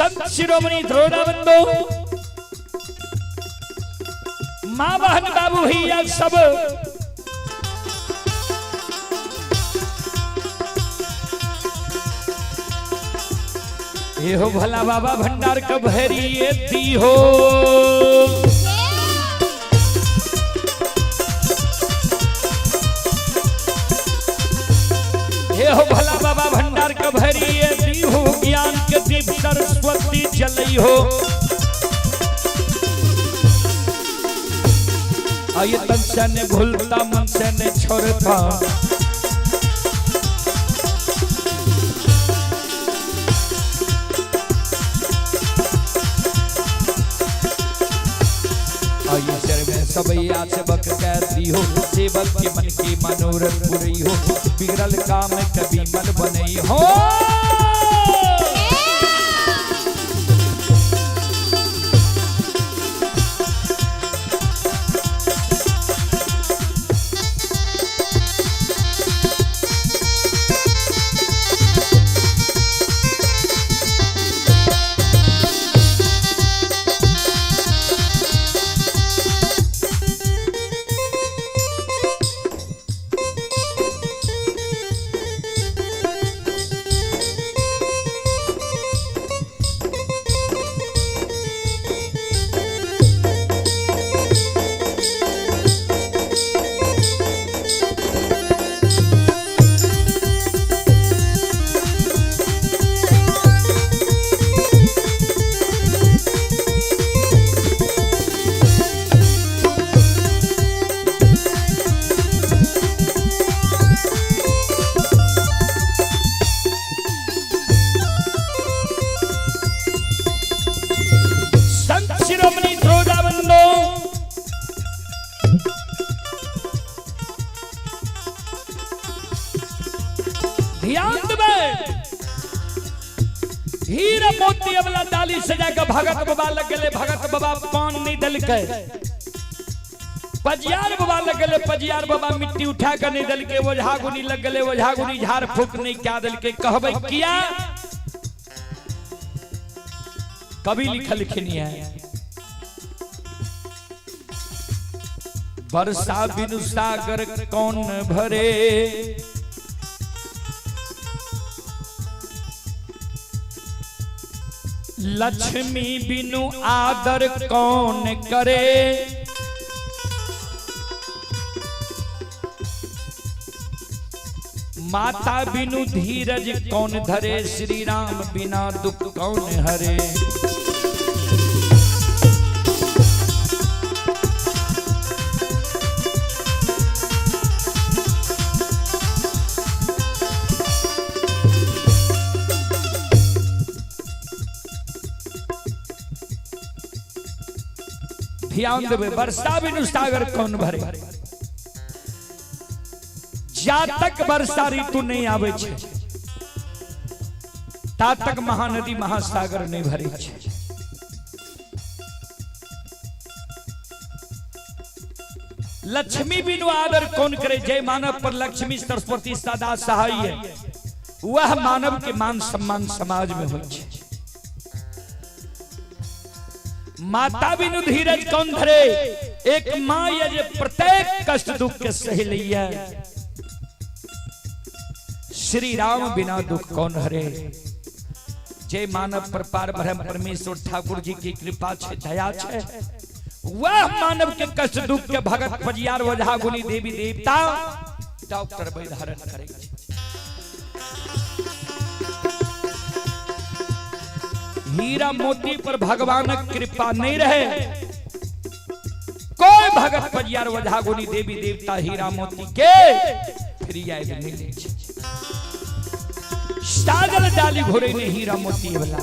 संत शिरोमणि द्रोणाबंधु माँ बहन बाबू भैया सब ये हो भला बाबा भंडार का भैरी दी हो। हे हो भला बाबा भंडार का भैरी दी हो, ज्ञान के दीप सरस्वती जलई हो। आये तन से ने भूलता मन से ने छोड़ता, सबैया सेवक कहती हो, सेवक के मन की मनोरथ पुरई हो, बिगड़ल काम कभी मन बनई हो। संत शिरोमणि द्रोणाबंधु ध्यान देबै, हीरा मोती वाला डाली सजा के भगत बाबा लग गेलै, भगत बाबा पान नहीं देलकै। पजियार बाबा लग गेलै, पजियार बाबा मिट्टी उठा के नहीं देलकै। ओझा गुनी लग गेलै, ओझा गुनी झाड़ फूक नहीं क्या देलकै। कहबै किया? कवि लिखलखिन है, वर्षा बिनु सागर कौन भरे, लक्ष्मी बिनु आदर कौन करे, माता बिनु धीरज कौन धरे, श्री राम बिना दुख कौन हरे। ध्यान देवे, वर्षा बिनु सागर कौन भरे। जा तक वर्षा ऋतु नहीं आवे छे ता तक महानदी महासागर नहीं भरे छे। लक्ष्मी बिनु आदर कौन करे, जय मानव पर लक्ष्मी सरस्वती सदा सहाय है, वह मानव के मान सम्मान समाज में हो छे। माता बिनु धीरज कौन धरे, एक माँ ये जे प्रत्येक कष्ट दुख के सही लिया, श्री राम बिना दुख कौन हरे। जय मानव पर पार ब्रह्म परमेश्वर ठाकुर जी की कृपा छे, दया छे, वह मानव के कष्ट दुख के भगत पजियार ओझा गुनी देवी देवता डॉक्टर वैधारण करे। हीरा मोती पर भगवान कृपा नहीं रहे, कोई भगत पजियार ओझा गुनी देवी देवता हीरा मोती के फिरियाद नहीं ले। साजल डाली घोड़े ने हीरा मोती वाला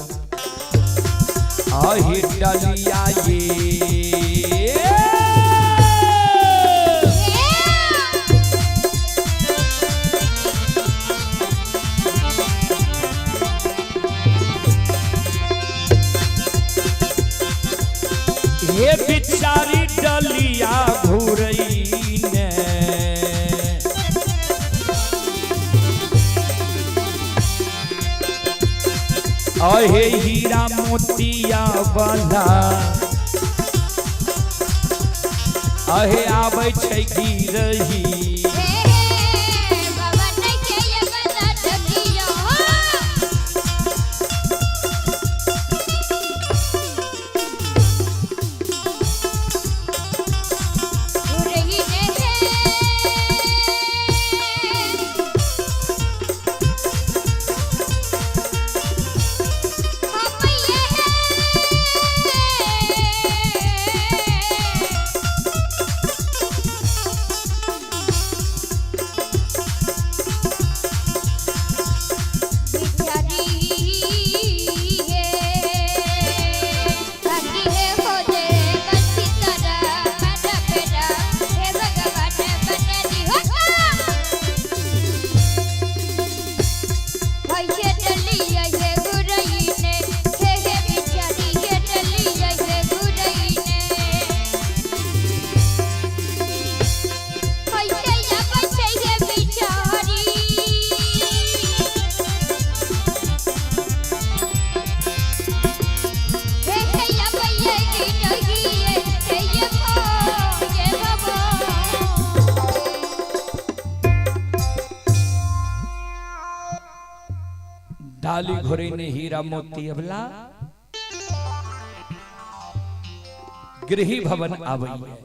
आहे डालिया ये ये बिचारी डलिया घुरई ने, अहे हीरा मोतिया वाला अहे आबै छै गिरही। हे हे भवन के यमला ढकियो। गुरही ने हे हम ये है। बिचारी है बाकी है हो जे बंसी तारा मन पेरा हे भगवान बनली हो होय डलिया हे गुरई ने हे हे बिचारी हे डलिया हे गुरई ने होय या बचे हे बिचारी। हे हे या भैया की डगिए हे ये भो ये भवो। डाली घोरे ने हीरा मोती अबला गृही भवन आवई है।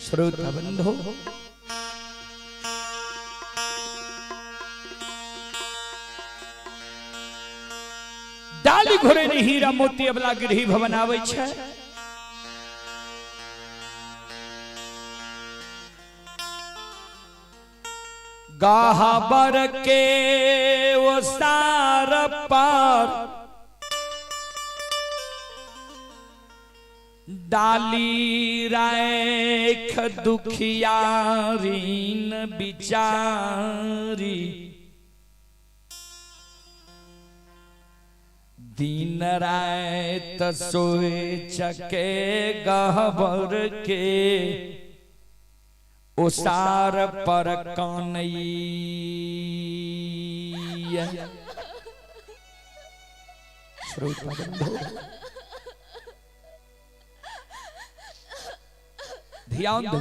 श्रोता बंधो, डाली घोरे ने हीरा मोती अबला गृही भवन आवै छै। गाहबर के ओसार पर डाली राख दुखियारीन बिचारी, दिन रात सोए चके गहबर के ओसार पर कानई। श्रोता बंधु, ध्यान दो।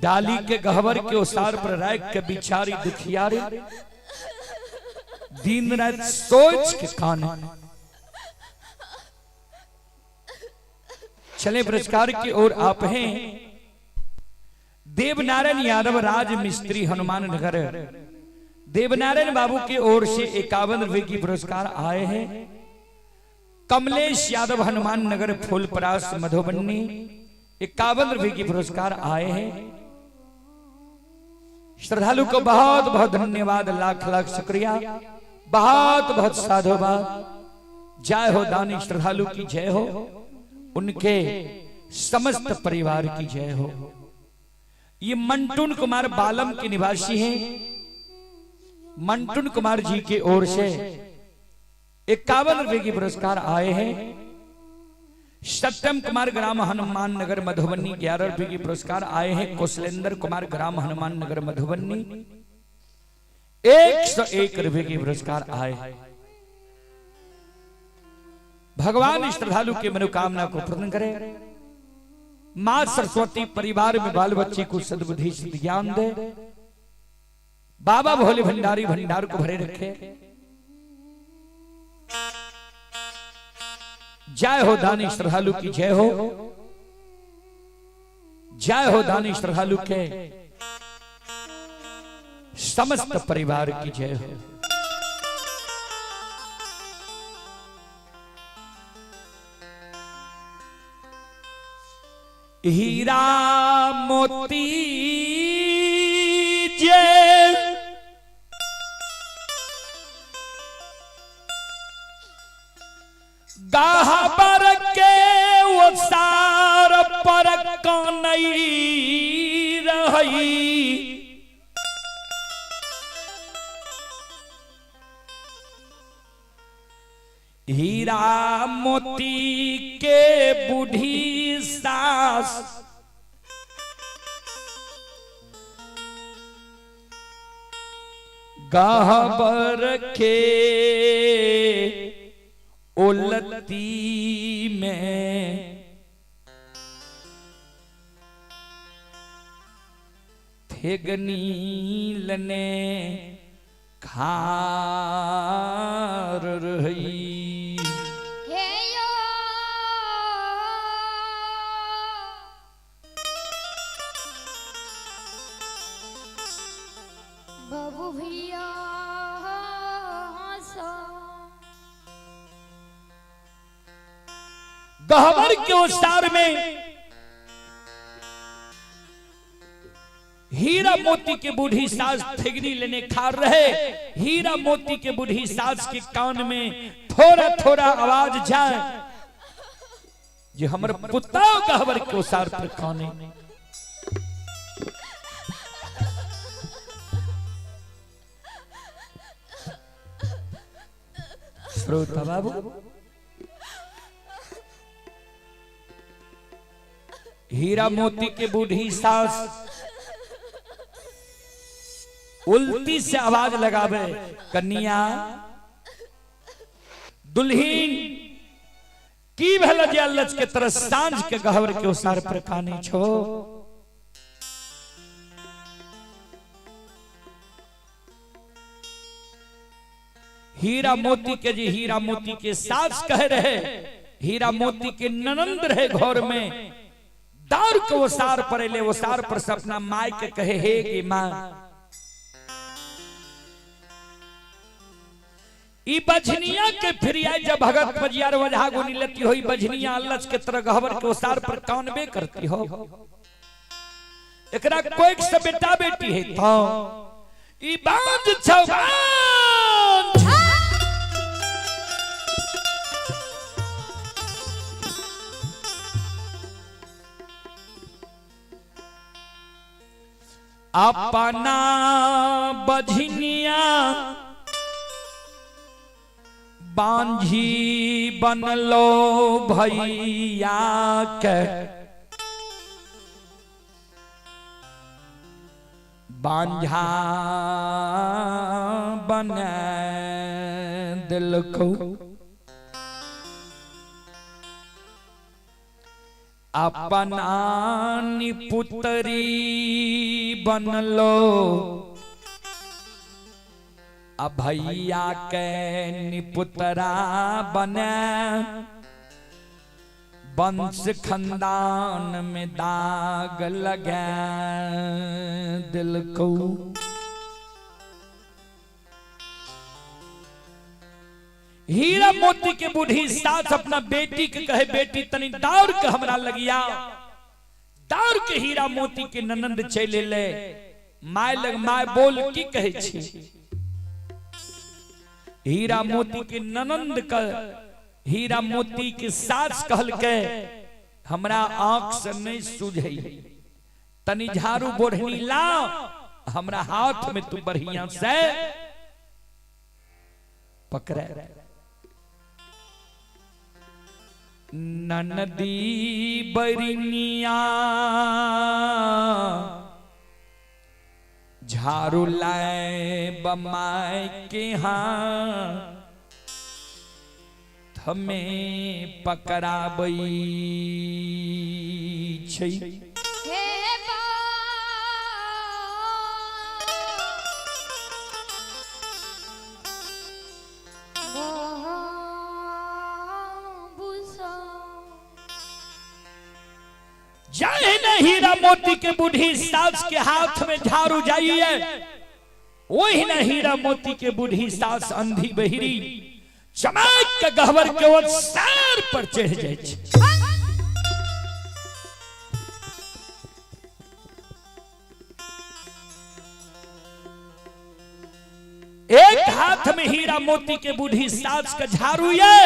डाली के गहबर के ओसार पर राख के बिचारी दुखियारी दिन रात सोच के काने। चले पुरस्कार की ओर आप हैं। देवनारायण यादव राज मिस्त्री हनुमान नगर, देवनारायण बाबू की ओर से 51 रुपए की पुरस्कार आए हैं। कमलेश यादव हनुमान नगर फूलपरास मधुबनी 51 रुपए की पुरस्कार आए हैं। श्रद्धालु को बहुत बहुत धन्यवाद, लाख लाख शुक्रिया, बहुत बहुत साधुवाद। जय हो दानी श्रद्धालु की जय हो, उनके समस्त परिवार की जय हो। ये मंटून कुमार बालम के निवासी हैं। मंटून कुमार जी की ओर से 51 रुपए की पुरस्कार आए हैं। सत्यम कुमार ग्राम हनुमान नगर मधुबनी 11 रुपए की पुरस्कार आए हैं। कौशलेंद्र कुमार ग्राम हनुमान नगर मधुबनी 101 रुपए की पुरस्कार आए। भगवान श्रद्धालु की मनोकामना को पूर्ण करे। मां सरस्वती परिवार में बाल बच्चे को सद्बुद्धि ज्ञान दे। बाबा भोले भंडारी भंडार को भरे रखे। जय हो दानी श्रद्धालु की जय हो, जय हो दानी श्रद्धालु के समस्त परिवार की जय हो। हीरा मोती जय गाहबर के ओसार पर कनई रही, हीरा मोती के बूढ़ी सास गहबर के उलती में थेगनी लने खार रही। हे यो बाबू भैया गहबर के ओसार में हीरा मोती के बूढ़ी सास ठेगनी लेने खार रहे। हीरा मोती के बूढ़ी सास के कान में थोड़ा थोड़ा आवाज जाए जे हमर पुता गहबर के ओसार पर काने। श्रोता बाबू, हीरा मोती के बूढ़ी सास उल्टी से आवाज लगावे, कन्या दुल्हीन की भेल जे अल्लच के तरह सांझ के गहवर के ओसार पर काने छो। हीरा मोती के जी हीरा मोती के सास कह रहे, हीरा मोती के ननंद रहे घर में, दारू के ओसार पर ले ओसार पर से अपना माय के कहे, हे गे मां, ई बझनिया के फिरिया जब भगत पजियार वजहा गुनी लेती हो, ई बझनिया अल्लच के तरह गहबर के ओसार पर कानबे करती हो, एकरा कोई से बेटा बेटी है तो ई बांझ छौ बांझ। अपना बझनिया बांझी बनलो भैया के, बांझा बन दिलको। अपना निपुतरी बनलो भैया के निपुतरा बने, वंश खानदान में दाग लगे दिल को। हीरा मोती के बूढ़ी सास अपना बेटी के कहे, बेटी तनी दौड़ के हमरा लगिया। दौड़ के हीरा मोती के ननंद चले ले my लग, my बोल की कहे छी। हीरा मोती के ननंद का हीरा मोती के सास कहल के, हमरा आंख से नहीं सूझे, तनी झाड़ू बोढ़नी ला हमरा हाथ में तू बढ़िया से पकड़े। ननदी बरनिया झाड़ू लाए बमाए के हाथ हमें पकड़ाबई छै। जाए न हीरा मोती के बूढ़ी सास के हाथ में झाड़ू जाइए, वही न हीरा मोती के बूढ़ी सास अंधी बहिरी चमक के गहवर के वो सर पर चढ़ जाए। एक हाथ में हीरा मोती के बूढ़ी सास का झाड़ू ये,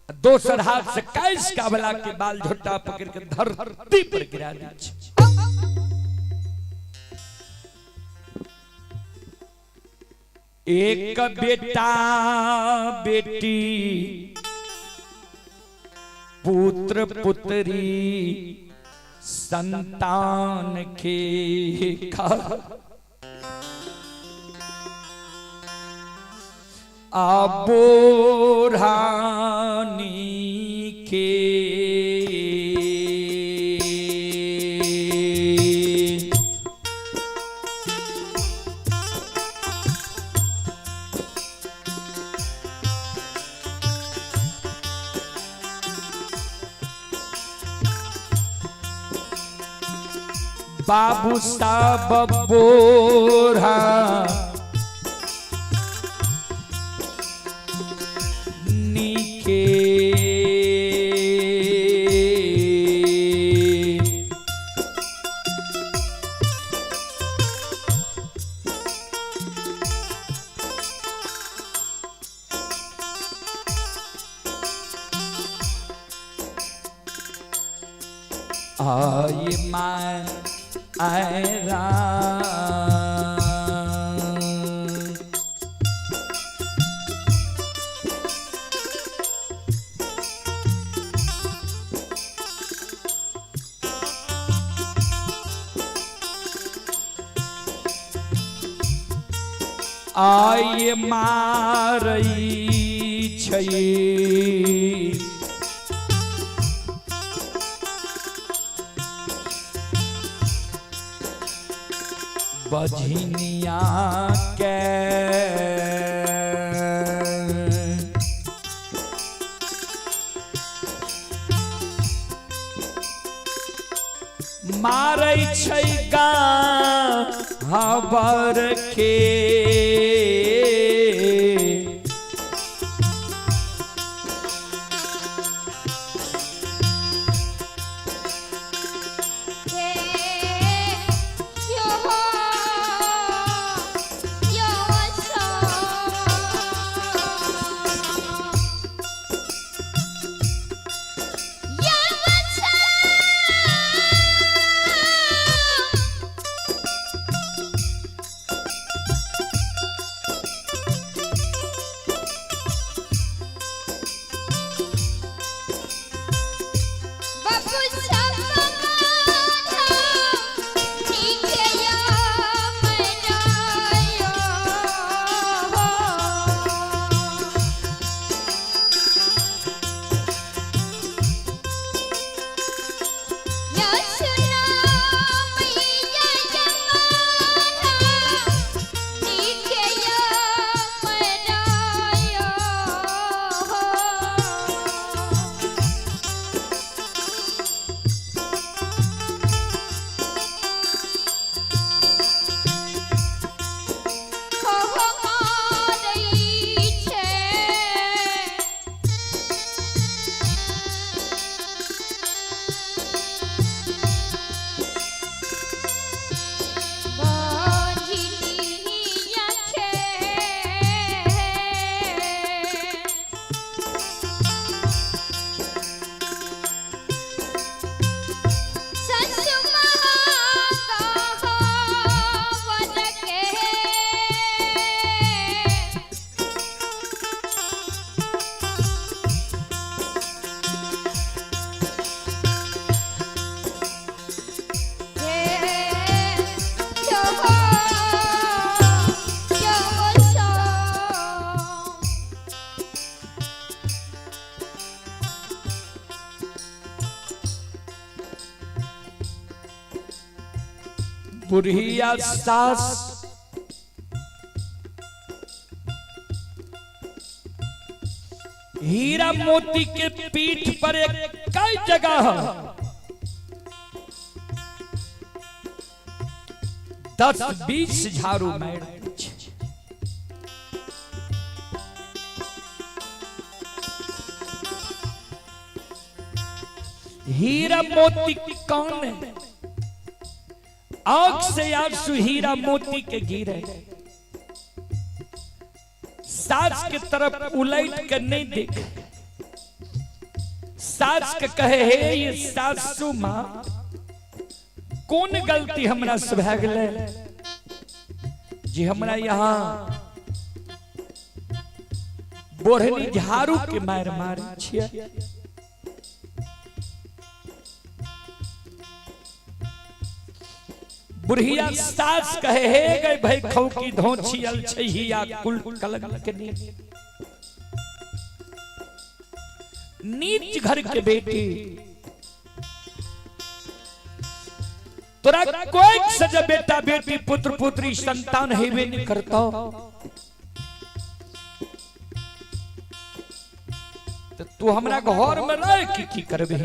दोसर हाथ से कैस कावला के बाल झोटा पकड़ के धरती पर गिरा दी। एक बेटा बेटी पुत्र पुत्री संतान के आ बोढ़ानी के बाबू साहब बोरा नीके आय my आयरा आय मारई छै। बझनिया के मारै छै हबर के। बुढ़िया सास हीरा मोती के पीठ पर एक कई जगह 10-20 झाड़ू मार। हीरा मोती कौन है? आंख से आंसू हीरा मोती के गिरे, सास के तरफ उलट कर नहीं देख, सास के कहे हे ये सासू माँ कौन गलती हमरा से भए गेलै जी हमरा यहाँ बोढ़नी झाड़ू के मार मार छियै। बुढ़िया सास कहे हे गए भाई खौकी धोछियल छहिया कुल कलंक के। नीच घर के बेटी, तोरा कोई सजा बेटा बेटी पुत्र पुत्री संतान हेबे नहीं करतो, तो तू हमरा घर में रह के की करबे?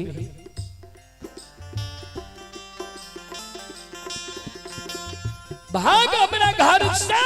भाग हमरा घर से।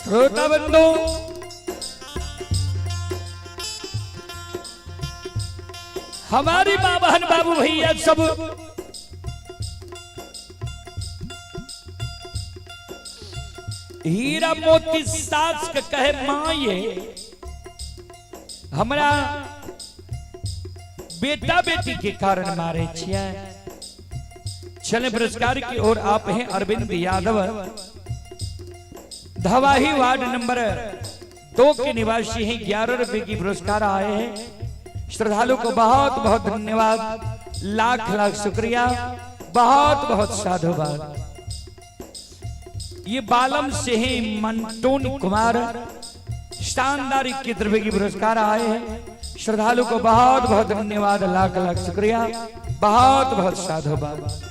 श्रोता बंधु, हमारी माँ बहन बाबू भैया सब हीरा मोती सास के कहे माँ ये हमरा बेटा बेटी के कारण मारे छियै। चले पुरस्कार की ओर आप हैं अरविंद यादव, धवाही वार्ड नंबर 2 के निवासी हैं। 11 रुपए की पुरस्कार आए हैं। श्रद्धालु को बहुत बहुत धन्यवाद, लाख लाख शुक्रिया, बहुत बहुत साधुवाद। ये बालम से हैं मंटोन कुमार, शानदार 21 रुपए की पुरस्कार आए हैं। श्रद्धालु को बहुत बहुत धन्यवाद, लाख लाख शुक्रिया, बहुत बहुत साधुवाद।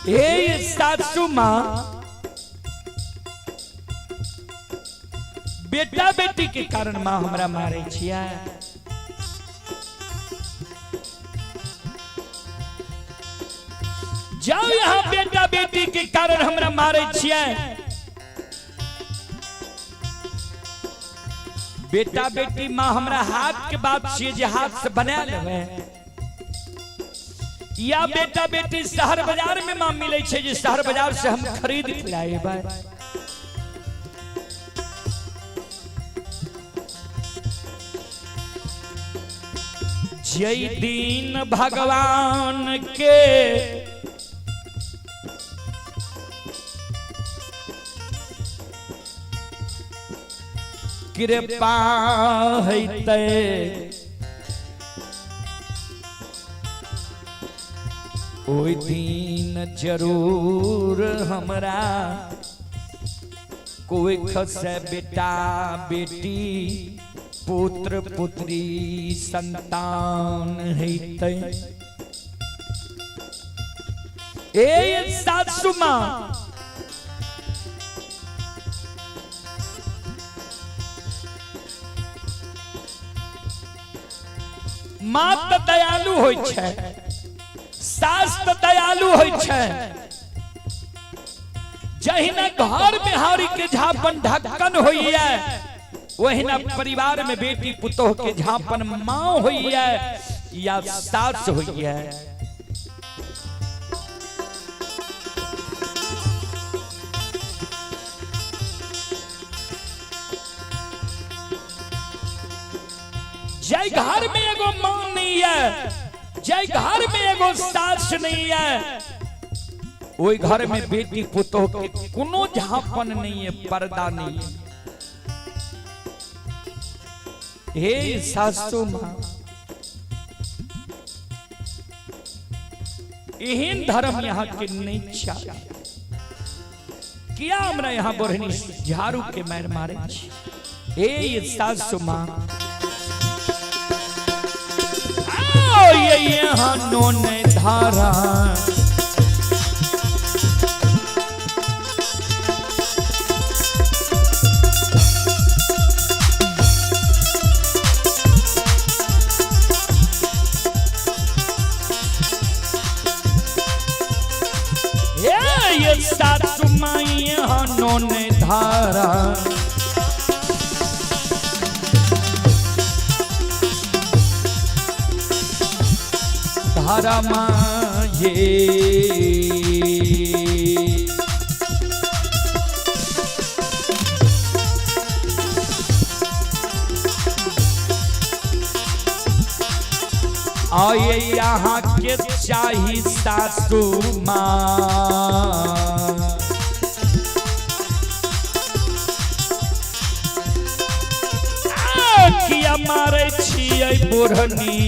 हे सासू माँ, बेटा बेटी के कारण माँ हमरा मारे छिया। जाओ यहाँ बेटा बेटी के कारण हमरा मारे छिया। बेटा बेटी माँ हमरा हाथ के बात छिए जे हाथ से बना लेवे, या बेटा बेटी शहर बाजार में माँ मिले छे जे शहर बाजार से हम खरीद के लाएबे। जय दिन भगवान के कृपा हैतै, ओहि दिन जरूर हमरा कोई खसे बेटा बेटी पुत्र पुत्री संतान हैतै। ए सासू माँ, माँ तऽ दयालु होइ छै, सास तऽ दयालु होइ छै। जहिना घर में हारी के झापन ढक्कन होइया, ओहिना परिवार में बेटी पुतोह के झापन माँ होइया या सास होइया। जय घर में एगो माँ नहीं है, जय घर में एगो सास नहीं है, ओहि घर में बेटी पुतोह के कोनो झापन नहीं है, पर्दा नहीं है। हे सासू माँ, एहन धर्म यहाँ के नहीं चाहिए। किया हमरा यहाँ बढ़नी झाड़ू के मार मारे छी? हे सासू माँ, आओ ये यहाँ नोन धारा हे ये सासू माँ यहाँ नोन धारा। धारा माँ ये आए यहाँ के चाही सासू माँ। किया मारे छियै बुढ़नी,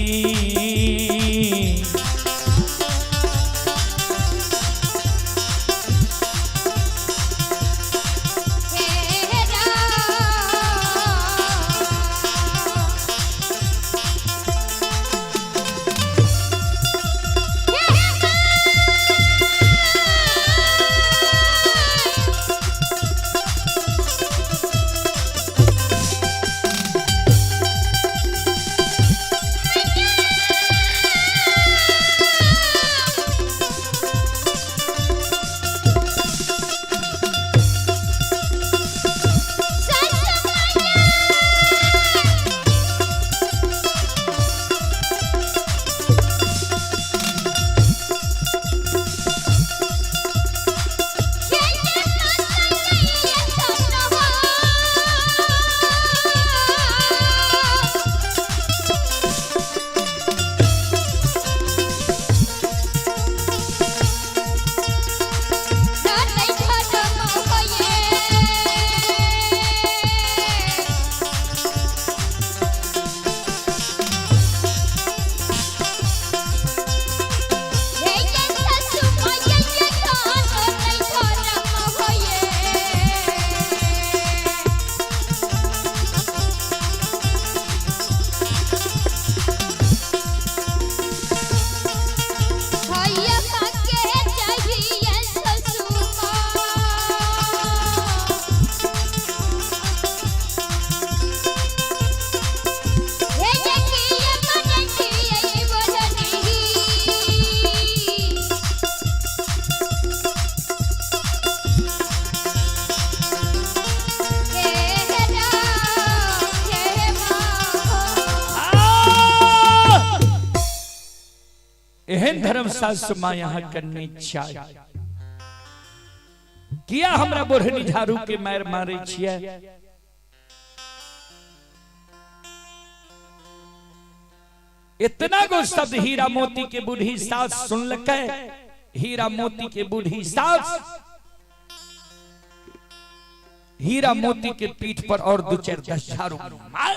हे राम। आ! एहन धर्म सासु माँ यहाँ करनी चाही। किया हमरा बोढ़नी झाड़ू के मार मारे छियै? इतना गो शब्द हीरा मोती के बूढ़ी सास सुनलकै। हीरा मोती के बूढ़ी सास हीरा मोती के पीठ पर और दो चार दस झाड़ू मार।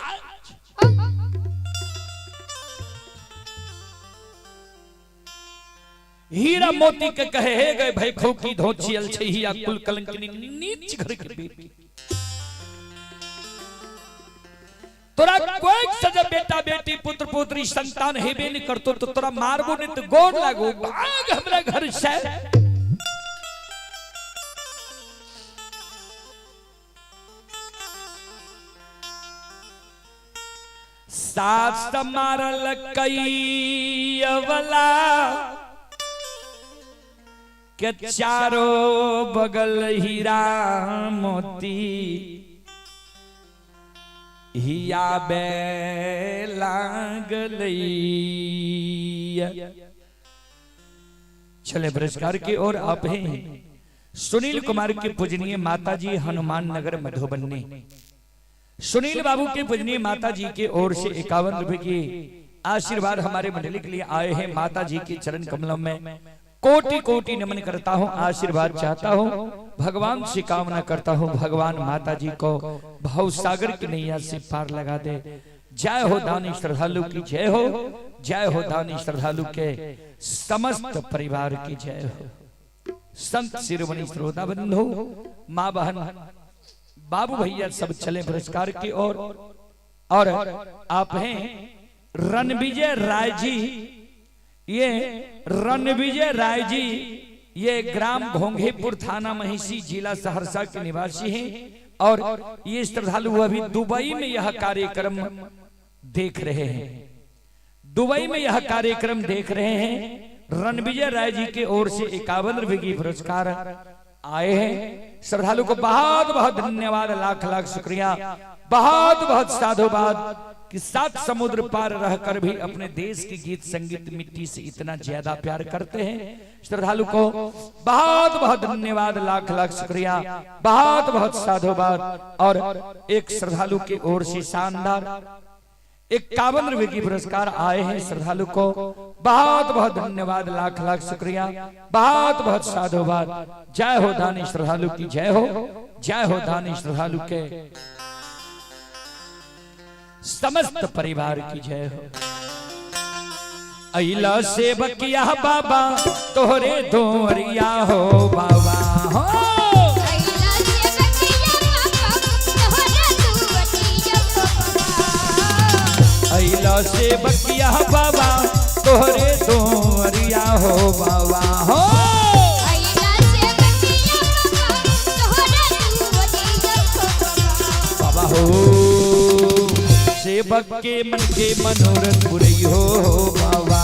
हीरा मोती के कहे हे गए भाई खोखी धोचियल छै हिया कुल कलंकिनी नीच घर के बेटी, तोरा कोई सजा बेटा बेटी पुत्र पुत्री संतान हेबे नहीं करतो तो तोरा मारबो नहीं तो गोर लागो, भाग हमरा घर से। सास मारल कैवला के चारो बगल हीरा मोती हिया बे लागलई। चले पुरस्कार की ओर आप हैं सुनील कुमार के पूजनीय माताजी, हनुमान नगर मधुबनी। सुनील बाबू के पूजनीय माता जी के ओर से 51 रुपए की आशीर्वाद हमारे मंडली के लिए आए हैं। माता जी के चरण कमलों में कोटि कोटि नमन करता हूँ, आशीर्वाद चाहता हूँ, भगवान से कामना करता हूँ, भगवान माता जी को भव सागर की नैया से पार लगा दे। जय हो दानी श्रद्धालु की जय हो, जय हो दानी श्रद्धालु के समस्त परिवार की जय हो। संत शिरोमणि श्रोता बंधु, माँ बहन बाबू भैया सब चले पुरस्कार की ओर। और आप हैं रणविजय राय जी, ये रणविजय राय जी ये ग्राम घोंघेपुर थाना महिषी जिला सहरसा के निवासी हैं और ये श्रद्धालु अभी दुबई में यह कार्यक्रम देख रहे हैं, दुबई में यह कार्यक्रम देख रहे हैं। रणविजय राय जी के ओर से 51 रुपए की पुरस्कार आए हैं। श्रद्धालु को बहुत बहुत धन्यवाद, लाख लाख शुक्रिया, बहुत बहुत साधुवाद कि सात समुद्र पार रहकर भी अपने देश की गीत संगीत मिट्टी से इतना ज्यादा प्यार करते हैं। श्रद्धालु को बहुत बहुत धन्यवाद, लाख लाख शुक्रिया, बहुत बहुत साधुवाद। और एक श्रद्धालु की ओर से शानदार 51 रुपए की पुरस्कार आए हैं। श्रद्धालु को बहुत बहुत धन्यवाद, लाख लाख शुक्रिया, बहुत बहुत साधुवाद। जय हो दानी श्रद्धालु की जय हो, जय हो दानी श्रद्धालु के समस्त परिवार की जय हो। अइला सेवकिया बाबा तोहरे दोरिया हो बाबा हो, अइला सेवकिया बाबा तोहरे दोरिया हो बाबा हो, बाबा हो। सेवक के मन के मनोरथ पुरई हो बाबा,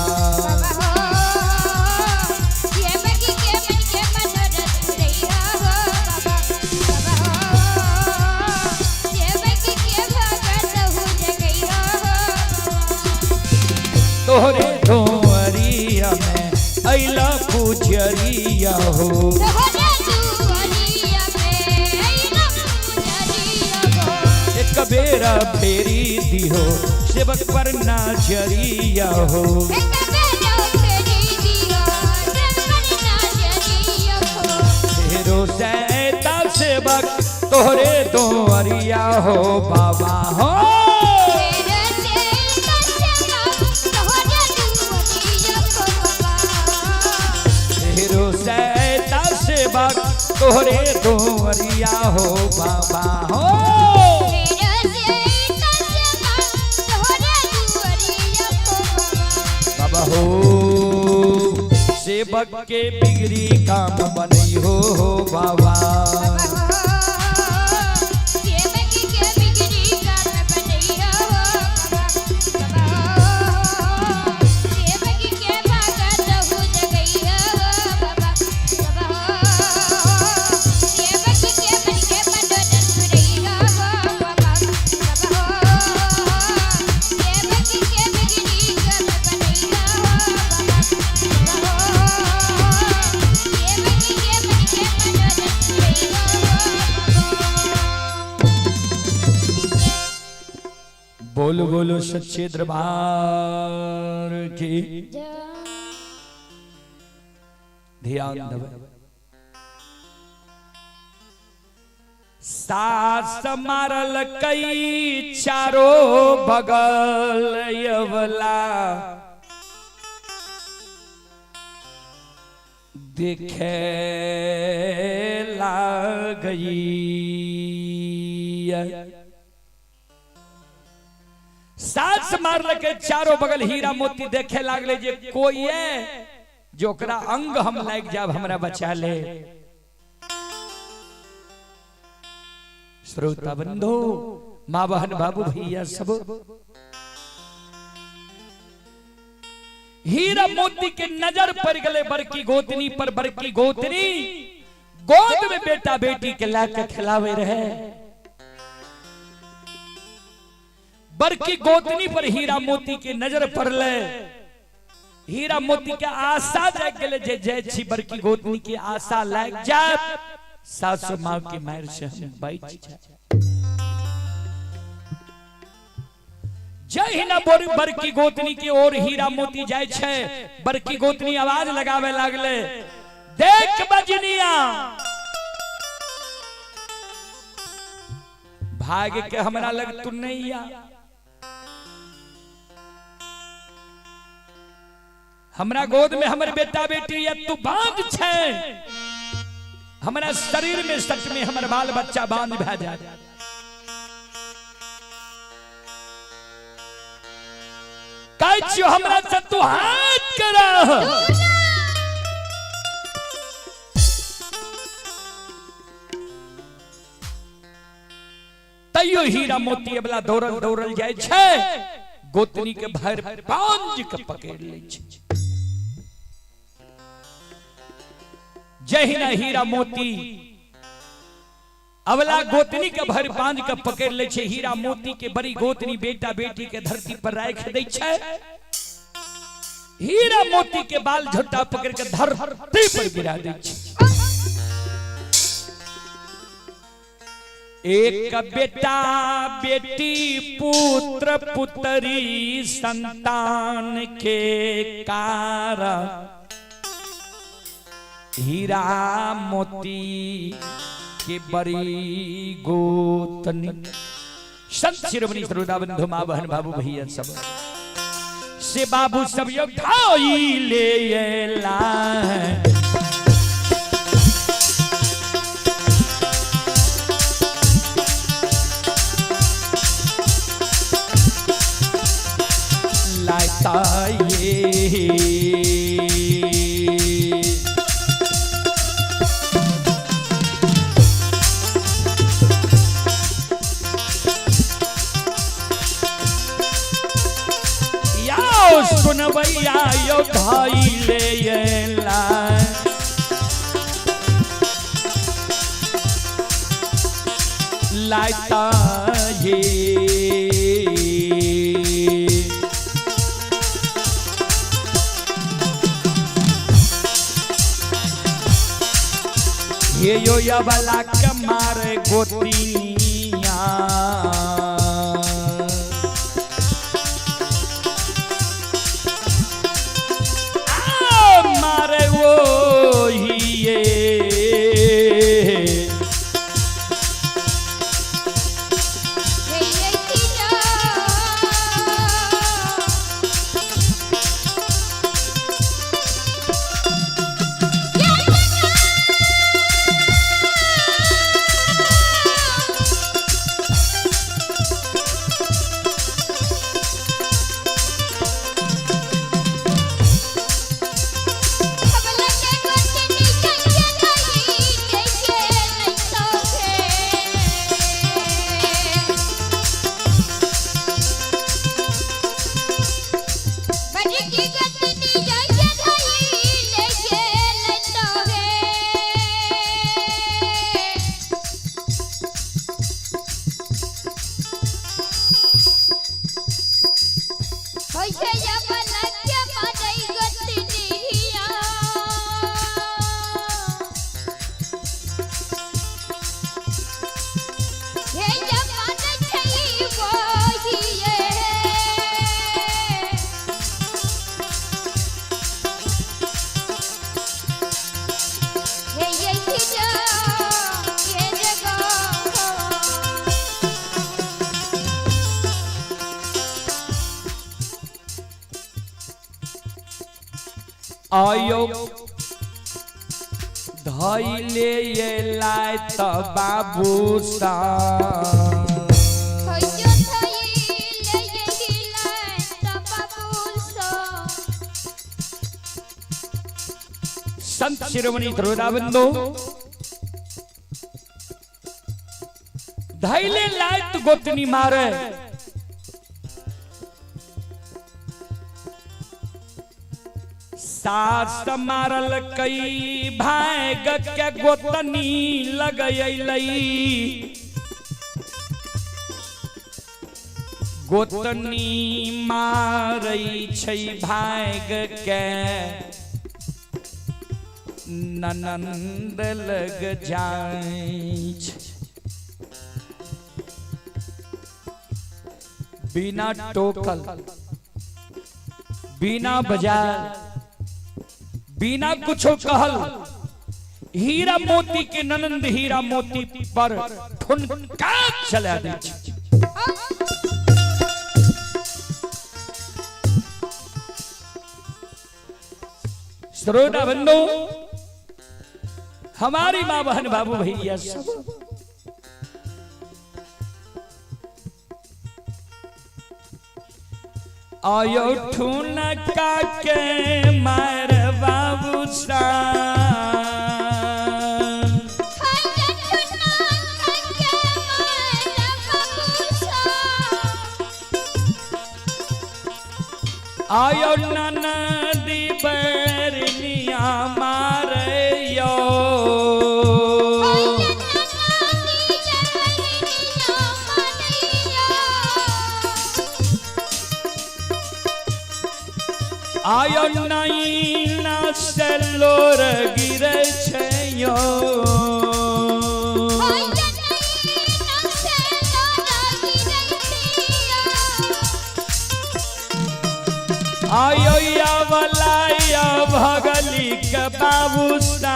तोहरे दोरिया में अइला पुजरिया हो, एक बेरा फेरी दिहो सेवक पर नाचरिया हो, तेरो सैता सेवक तोहरे दोरिया हो बाबा हो, तेरो सैता सेवक तोहरे दोरिया हो बाबा हो। हो सेवक के बिगड़ी काम बनई हो बाबा, बोलो बोलो सच्चे दरबार की। ध्यान दो। सास मारल कई चारो बगल यवला देखे लागई। सास मारल के चारों बगल हीरा मोती देखे लागले जे कोई है जो ओकरा अंग हम लाग जाब हमरा बचा ले। श्रोता बंधु, माँ बहन बाबू भैया सब, हीरा मोती के नजर पड़ गले बड़की गोतनी पर। बड़की गोतनी गोद में बेटा बेटी के लाके खिलावे रहे। बड़की गोतनी पर हीरा मोती के नजर पड़ले। हीरा मोती के आशा जाग गेले जे जय छी बड़की गोतनी के आशा लाग जाए, सासु माँ के मार से हम बच जाए। जहिना बड़की गोतनी के ओर हीरा मोती जाय छै, बड़की गोतनी आवाज लगावे लागले, देख बजनिया भाग के हमरा लग तू नहीं आ, हमरा गोद में हमर बेटा बेटी या तू बांध छै, हमरा शरीर में सच में हमर बाल बच्चा बांध भए जाए। कहै छियौ हमरा से तू हाथ करा। तैयो हीरा मोती वाला दौड़ल दौड़ल जाय छै, गोतनी के भर पांज के पकड़ लै छै। जहिना हीरा मोती अवला गोतनी के भर पांज के पकड़ लै छै, हीरा मोती के बड़ी गोतनी बेटा बेटी के धरती पर राख दै छै। हीरा मोती के बाल झोटा पकड़ के धरती पर गिरा दै छै। एक बेटा बेटी पुत्र पुत्री संतान के कारण हीरा मोती के बड़ी गोतनी। संत शिरोमणि श्रोता बंधु माँ बहन बाबू भैया सब से बाबू सब योग धाई ले ला। लाता ये सुनबैया यो भाई ले ला। लाता ये ये यो या वाला कमार गोतिया। मारे वो ही ये आयो धैले ये लाय त बाबू सा। संत शिरोमणि ध्रुवदाबंधु धैले लाय त गोतनी मारे। सास मारल कई भाग के गोतनी लगैलै। गोतनी मारै छै भाग के ननंद लग जाइ छै। बिना टोकल, बिना बजाय, बिना कुछो कहल हीरा मोती के ननंद हीरा मोती पर ठुनका चला दै छै। श्रोता बंधु, हमारी माँ बहन बाबू भैया सब आयो ठुनका के मार बाबू सा आयो ननदी बैरनिया मारयो। आयो नैना से लोर गिरे छयो। आयो या वलाया भगली के बाबू सा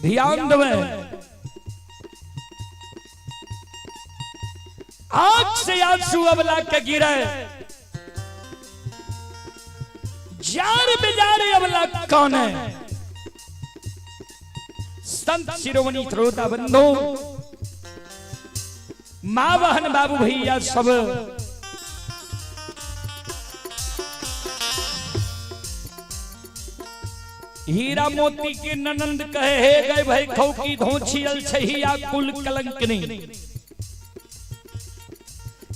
ध्यान देवे। आग से आंसू अबला के गिरे, जार बेजारे अबला कौन है। संत शिरोमणि श्रोता बंधु, माँ बहन बाबू भैया सब हीरा मोती के ननंद कहे हे गए भाई खौकी धोछियल छहिया कुल कलंक नहीं।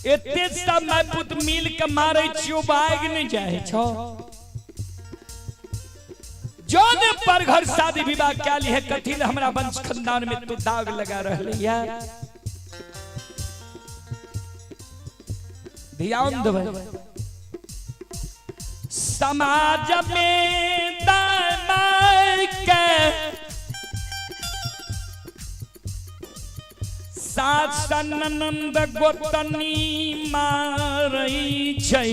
एते सब my पुत मिल के मारे छियो बाग नहीं जाए छो। जोन पर घर शादी विवाह क्या ली है कथिल हमरा वंश खानदान में तू दाग लगा रहले है। ध्यान देवे, समाज में दामाय के सास ननंद गोतनी मारै छै,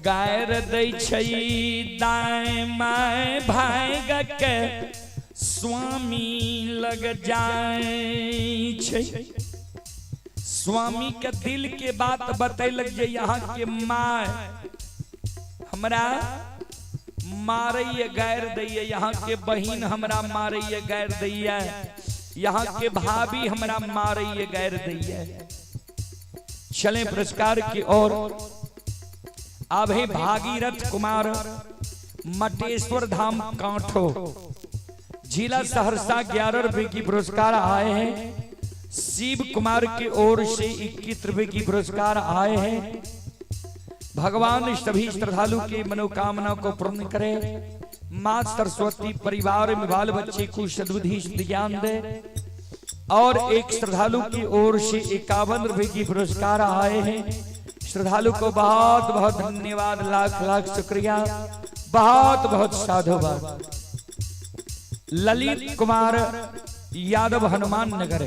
गायर दै छै दाय my भाग के स्वामी लग जाय छै। स्वामी के दिल के बात बतैलक जे यहाँ के my हमरा मारैये गायर दैये, यहाँ के बहिन हमरा मारैये गायर दैये, यहाँ के भाभी हमरा मारैये गायर दैये। चले पुरस्कार की ओर। आभे भागीरथ कुमार मटेश्वर धाम कांठो जिला सहरसा 11 रुपए की पुरस्कार आए हैं। शिव कुमार की ओर से 21 रुपए की पुरस्कार आए हैं। भगवान सभी श्रद्धालु के मनोकामना को पूर्ण करे। मां सरस्वती परिवार में बाल बच्चे को सद्बुद्धि ज्ञान दे। और एक श्रद्धालु की ओर से 51 रुपए की पुरस्कार आए हैं। श्रद्धालु को बहुत बहुत धन्यवाद, लाख लाख शुक्रिया, बहुत बहुत साधुवाद। ललित कुमार यादव हनुमान नगर,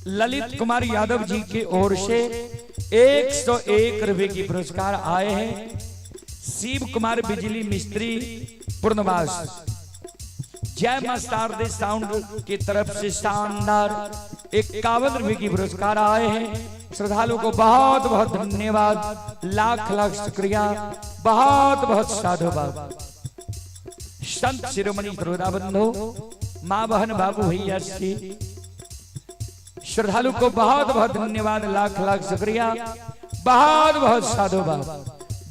ललित कुमार यादव जी की ओर से 101 रुपए की पुरस्कार आए हैं। शिव कुमार बिजली मिस्त्री पूर्णवास जय मां शारदे साउंड की तरफ से शानदार 51 रुपए की पुरस्कार आए हैं। श्रद्धालु को बहुत बहुत धन्यवाद, लाख लाख शुक्रिया, बहुत बहुत साधुवाद। संत शिरोमणि श्रोता बंधु, माँ बहन बाबू भैया श्री श्रद्धालु को बहुत बहुत धन्यवाद, लाख लाख शुक्रिया, बहुत बहुत साधुवाद।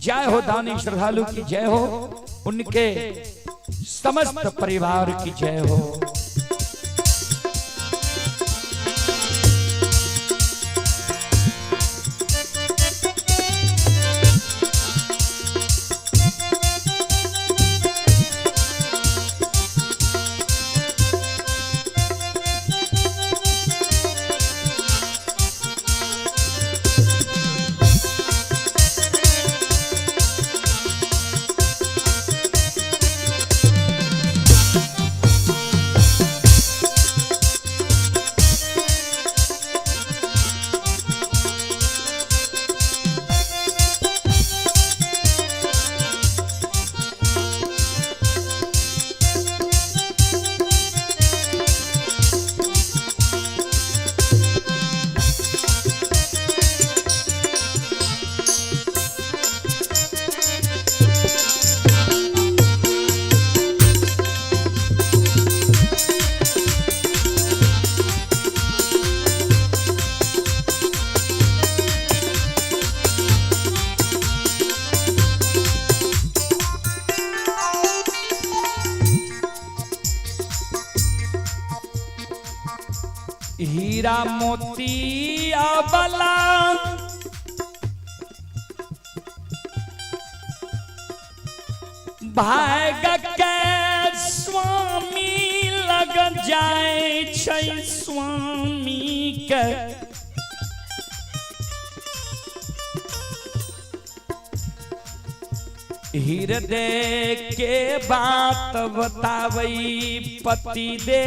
जय हो दानी श्रद्धालु की जय हो, उनके समस्त परिवार की जय हो। हीरा मोती आबला भाग के स्वामी लग जाए छै स्वामी के हृदय के बात बतावई पति दे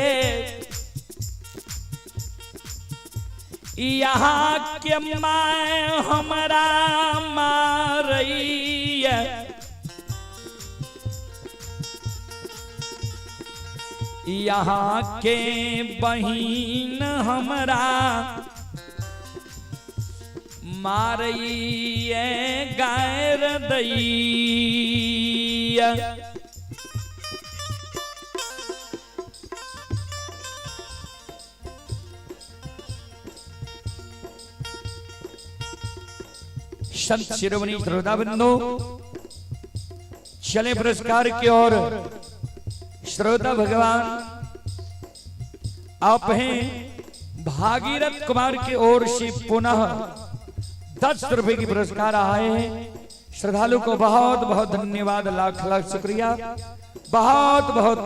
यहाँ के my हमरा मारैया यहाँ के बहिन हमरा मारैया गायर दैया। संत शिरोमणि श्रोता बंधु चले पुरस्कार की ओर। श्रोता भगवान आप हैं भागीरथ कुमार की ओर से पुनः 10 रुपए की पुरस्कार आए हैं। श्रद्धालु को बहुत बहुत धन्यवाद, लाख लाख शुक्रिया, बहुत बहुत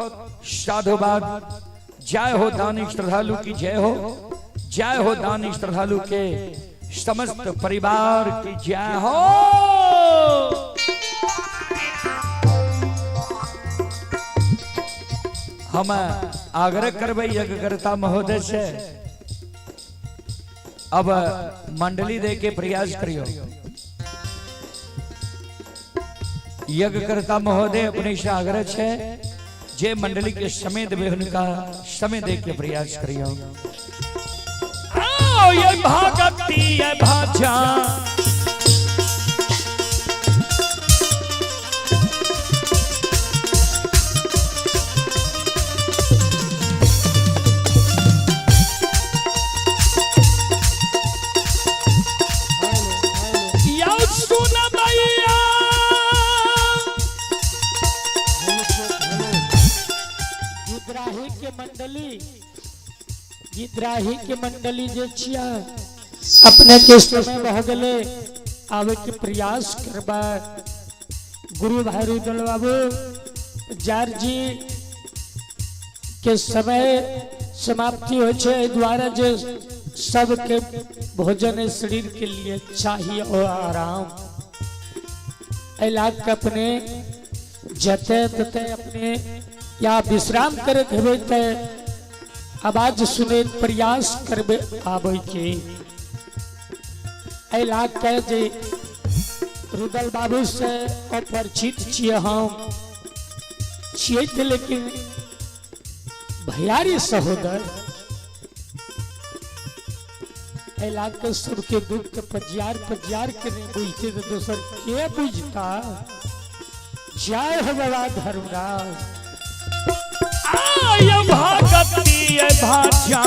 साधुवाद। जय हो दानी श्रद्धालु की जय हो, जय हो दानी श्रद्धालु के समस्त परिवार की जय हो। हम आग्रह करबै यज्ञकर्ता महोदय से अब मंडली दे के प्रयास करियो। यज्ञकर्ता महोदय अपने से आग्रह छे जे मंडली के समय देवे उनका समय दे के प्रयास करियो। आओ ये भगती ये भाषा गिद्राही के मंडली जे छिया अपने के समय भऽ गेलै, आवे के प्रयास करबा। गुरु भाई रुदल बाबू जार जी के समय समाप्ति हो छै, एहि दुआरे जे सबके भोजन शरीर के लिए चाहिए और आराम। एहि लाग के अपने जते तते अपने या विश्राम करैत हेबै तऽ आवाज सुने प्रयास करबे आबै के। एहि लाग के जे रुदल बाबू से अपरिचित छियै हम छियै तऽ, लेकिन भैयारी सहोदर एहि लाग के सबके दुख के पजियार पजियार के नहीं बुझते तो दोसर के बुझता। जय हो बाबा धर्मराज। आय भगती भाषा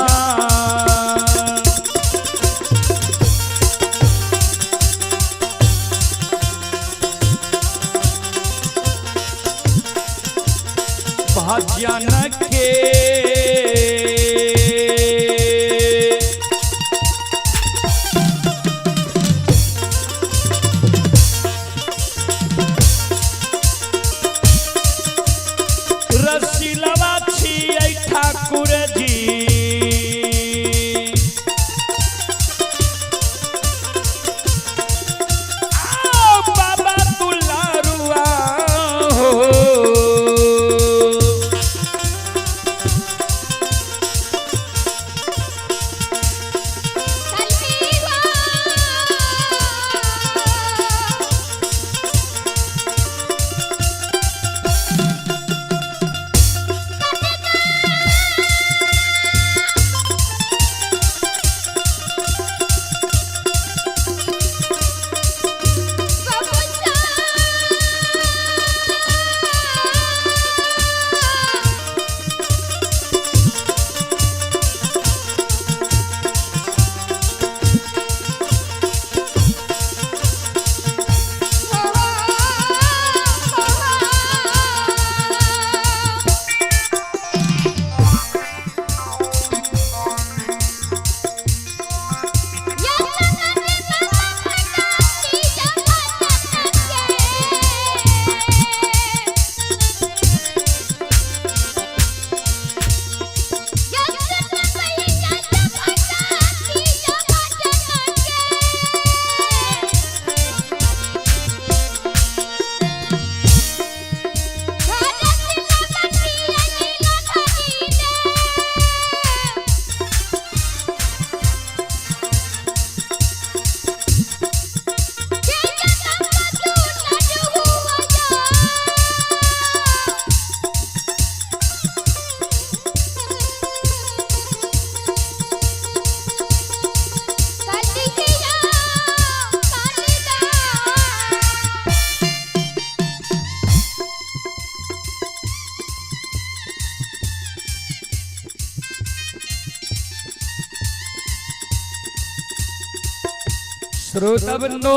श्रोता बंधु,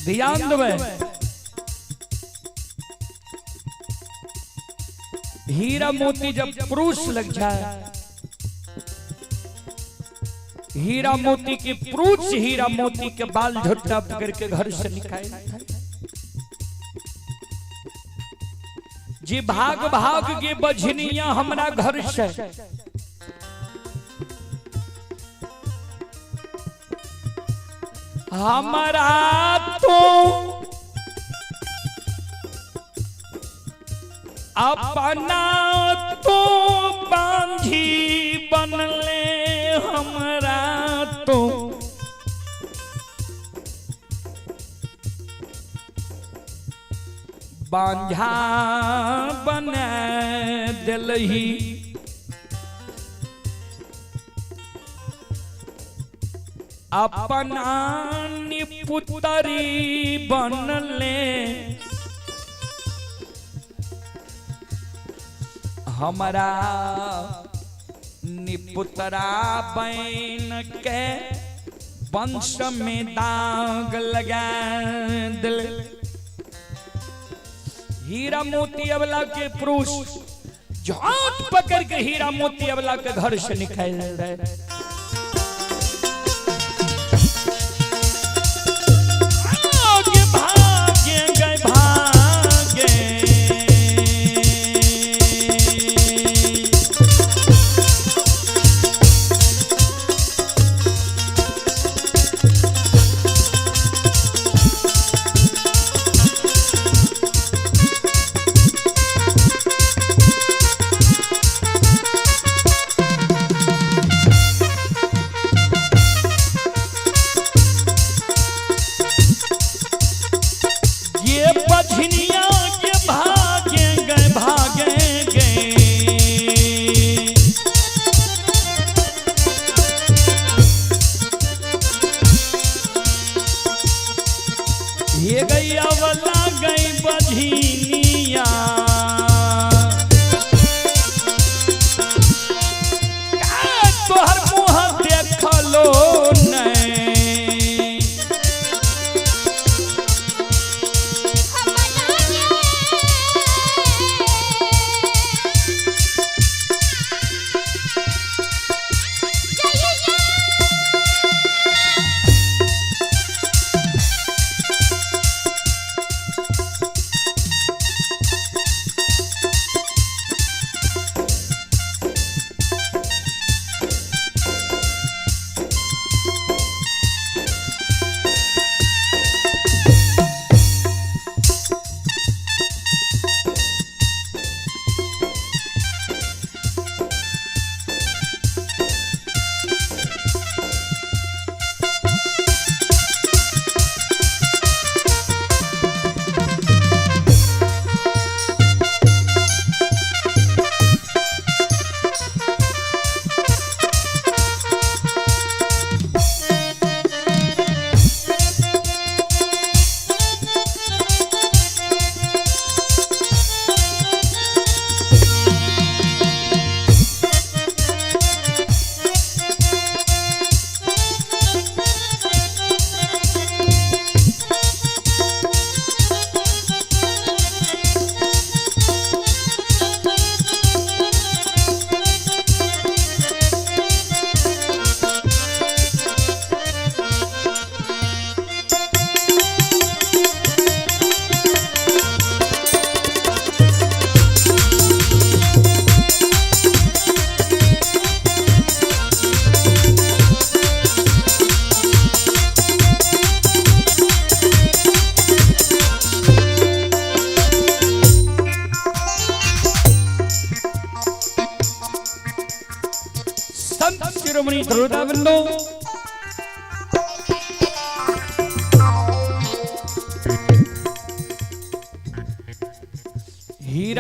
ध्यान देवे, हीरा मोती जब पुरुष लग जाए, हीरा मोती की पुरुष हीरा मोती के बाल झुट्टा पकड़ के घर से निकाल जी, भाग भाग के बझनिया हमरा घर से। हमारा तो अपना तो बांझी बनले, हमरा तो बांझा बन दिलही। अपना निपुतरी बनले, हमारा निपुतरा बन के वंश में दाग लगा दिल। हीरा मोती अबला के पुरुष झाट पकड़ के हीरा मोती अबला के घर से निकाल रहे। भागे गए भागे, ये बझनिया के भागे गए भागे गए। ये गैया वाला गई बझनिया, तोहर मुँह देखलो नहीं।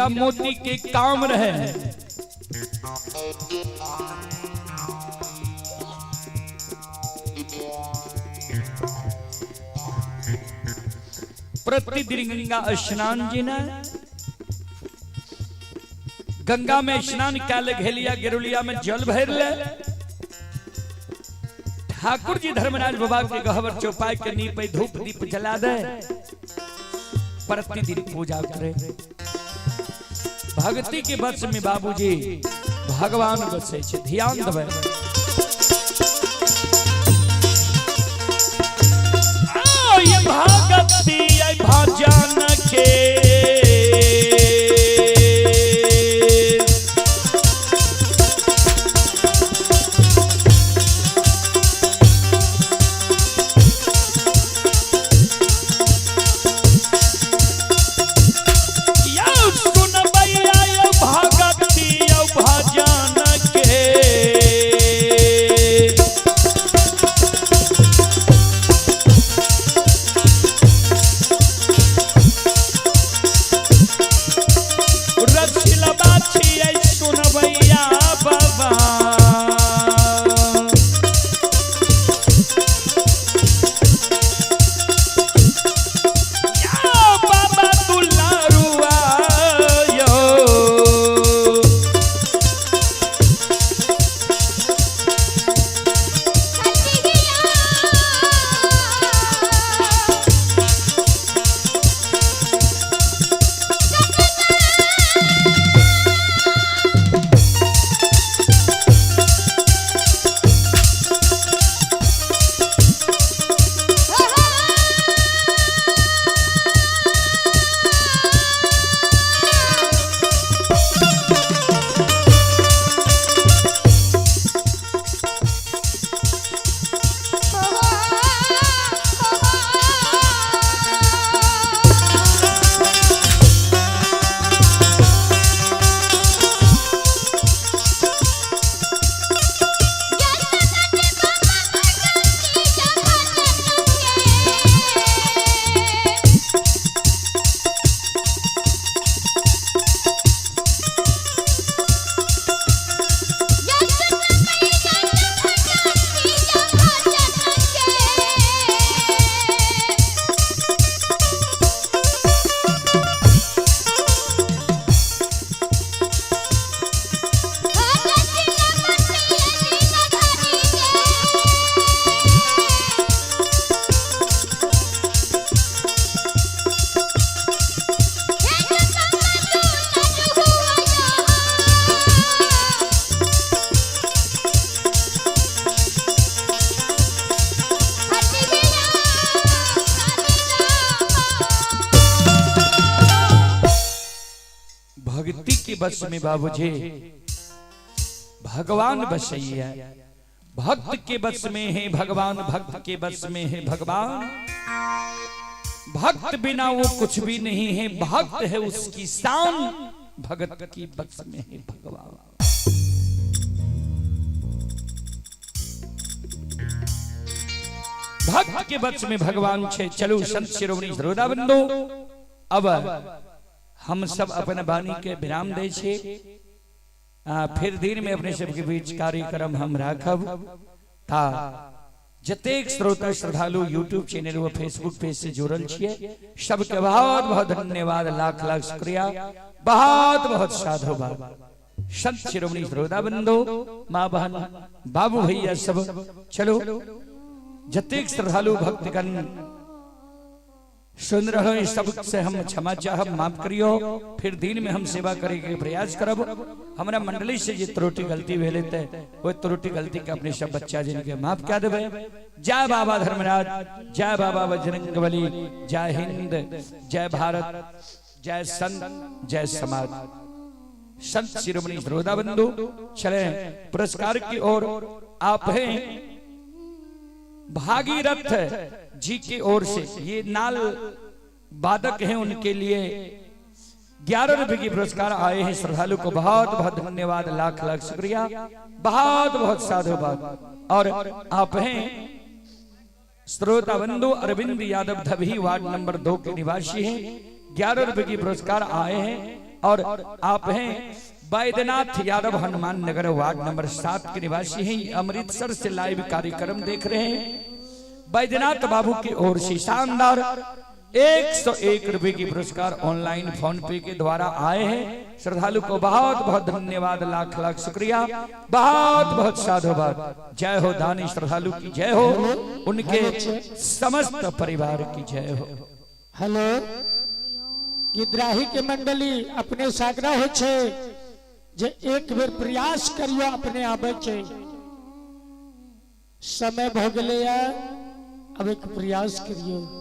हीरा मोती के काम रहे। प्रतिदिन गंगा स्नान जीना, गंगा में स्नान कैले घेलिया गेरुलिया में जल भर ले। ठाकुर जी धर्मराज बाबा के गहवर चौपाई के नीपे धूप दीप जला दे, प्रतिदिन पूजा करे। भक्ति के बस में बाबूजी भगवान बसे छे, ध्यान देवे। ये भगती भजन के भक्ति के बस में बाबूजी भगवान बसैया। भक्त के बस में है भगवान, भक्त के बस में है भगवान। भक्त बिना वो कुछ भी नहीं है, भक्त है उसकी शान। भगत की बस में है भगवान। भक्त के बस में भगवान छे। चलो संत शिरोमणि श्रोता बंधु, अब हम सब अपन वाणी के विराम दे छे। फिर दिन में अपने सबके बीच कार्यक्रम हम राखब। ता जतेक श्रोता श्रद्धालु यूट्यूब चैनल व फेसबुक पेज से जुड़ल छिए, सबके बहुत बहुत धन्यवाद, लाख लाख शुक्रिया, बहुत बहुत साधुवाद। संत शिरोमणि श्रोता बंधु, माँ बहन बाबू भैया सब, चलो जतेक श्रद्धालु भक्तगण सुन रहे सब से हम क्षमा चाहब, माफ करियो। फिर दिन में हम सेवा करे के प्रयास करब। हमरा मंडली से जे त्रुटि गलती भेले ते वो त्रुटि गलती के अपने सब बच्चा जिनके माफ कर देबे। जय बाबा धर्मराज, जय बाबा बजरंगबली, जय हिंद, जय भारत, जय संत, जय समाज। संत शिरोमणि श्रोता बंधु, चले पुरस्कार की ओर। आप हैं भागीरथ जी की ओर से, ये नाल वादक हैं, उनके लिए 11 रुपए की पुरस्कार आए हैं। श्रद्धालु को बहुत बहुत धन्यवाद, लाख लाख शुक्रिया, बहुत बहुत साधुवाद। और आप हैं श्रोता बंधु अरविंद यादव धभी, वार्ड नंबर 2 के निवासी हैं, 11 रुपए की पुरस्कार आए हैं। और आप हैं बैद्यनाथ यादव, हनुमान नगर वार्ड नंबर 7 के निवासी हैं। अमृतसर से लाइव कार्यक्रम देख रहे हैं। बैद्यनाथ बाबू की ओर से शानदार 101 रुपए की पुरस्कार ऑनलाइन फोन पे के द्वारा आए हैं। श्रद्धालु को बहुत बहुत धन्यवाद, लाख लाख शुक्रिया, बहुत बहुत साधुवाद। जय हो दानी श्रद्धालु की जय हो, उनके समस्त परिवार की जय हो। हेलो, गिद्राही के मंडली, अपने से आग्रह हो छे जे एक बेर प्रयास करियो अपने आबे छे। समय भ गेलै, अब एक प्रयास करियो।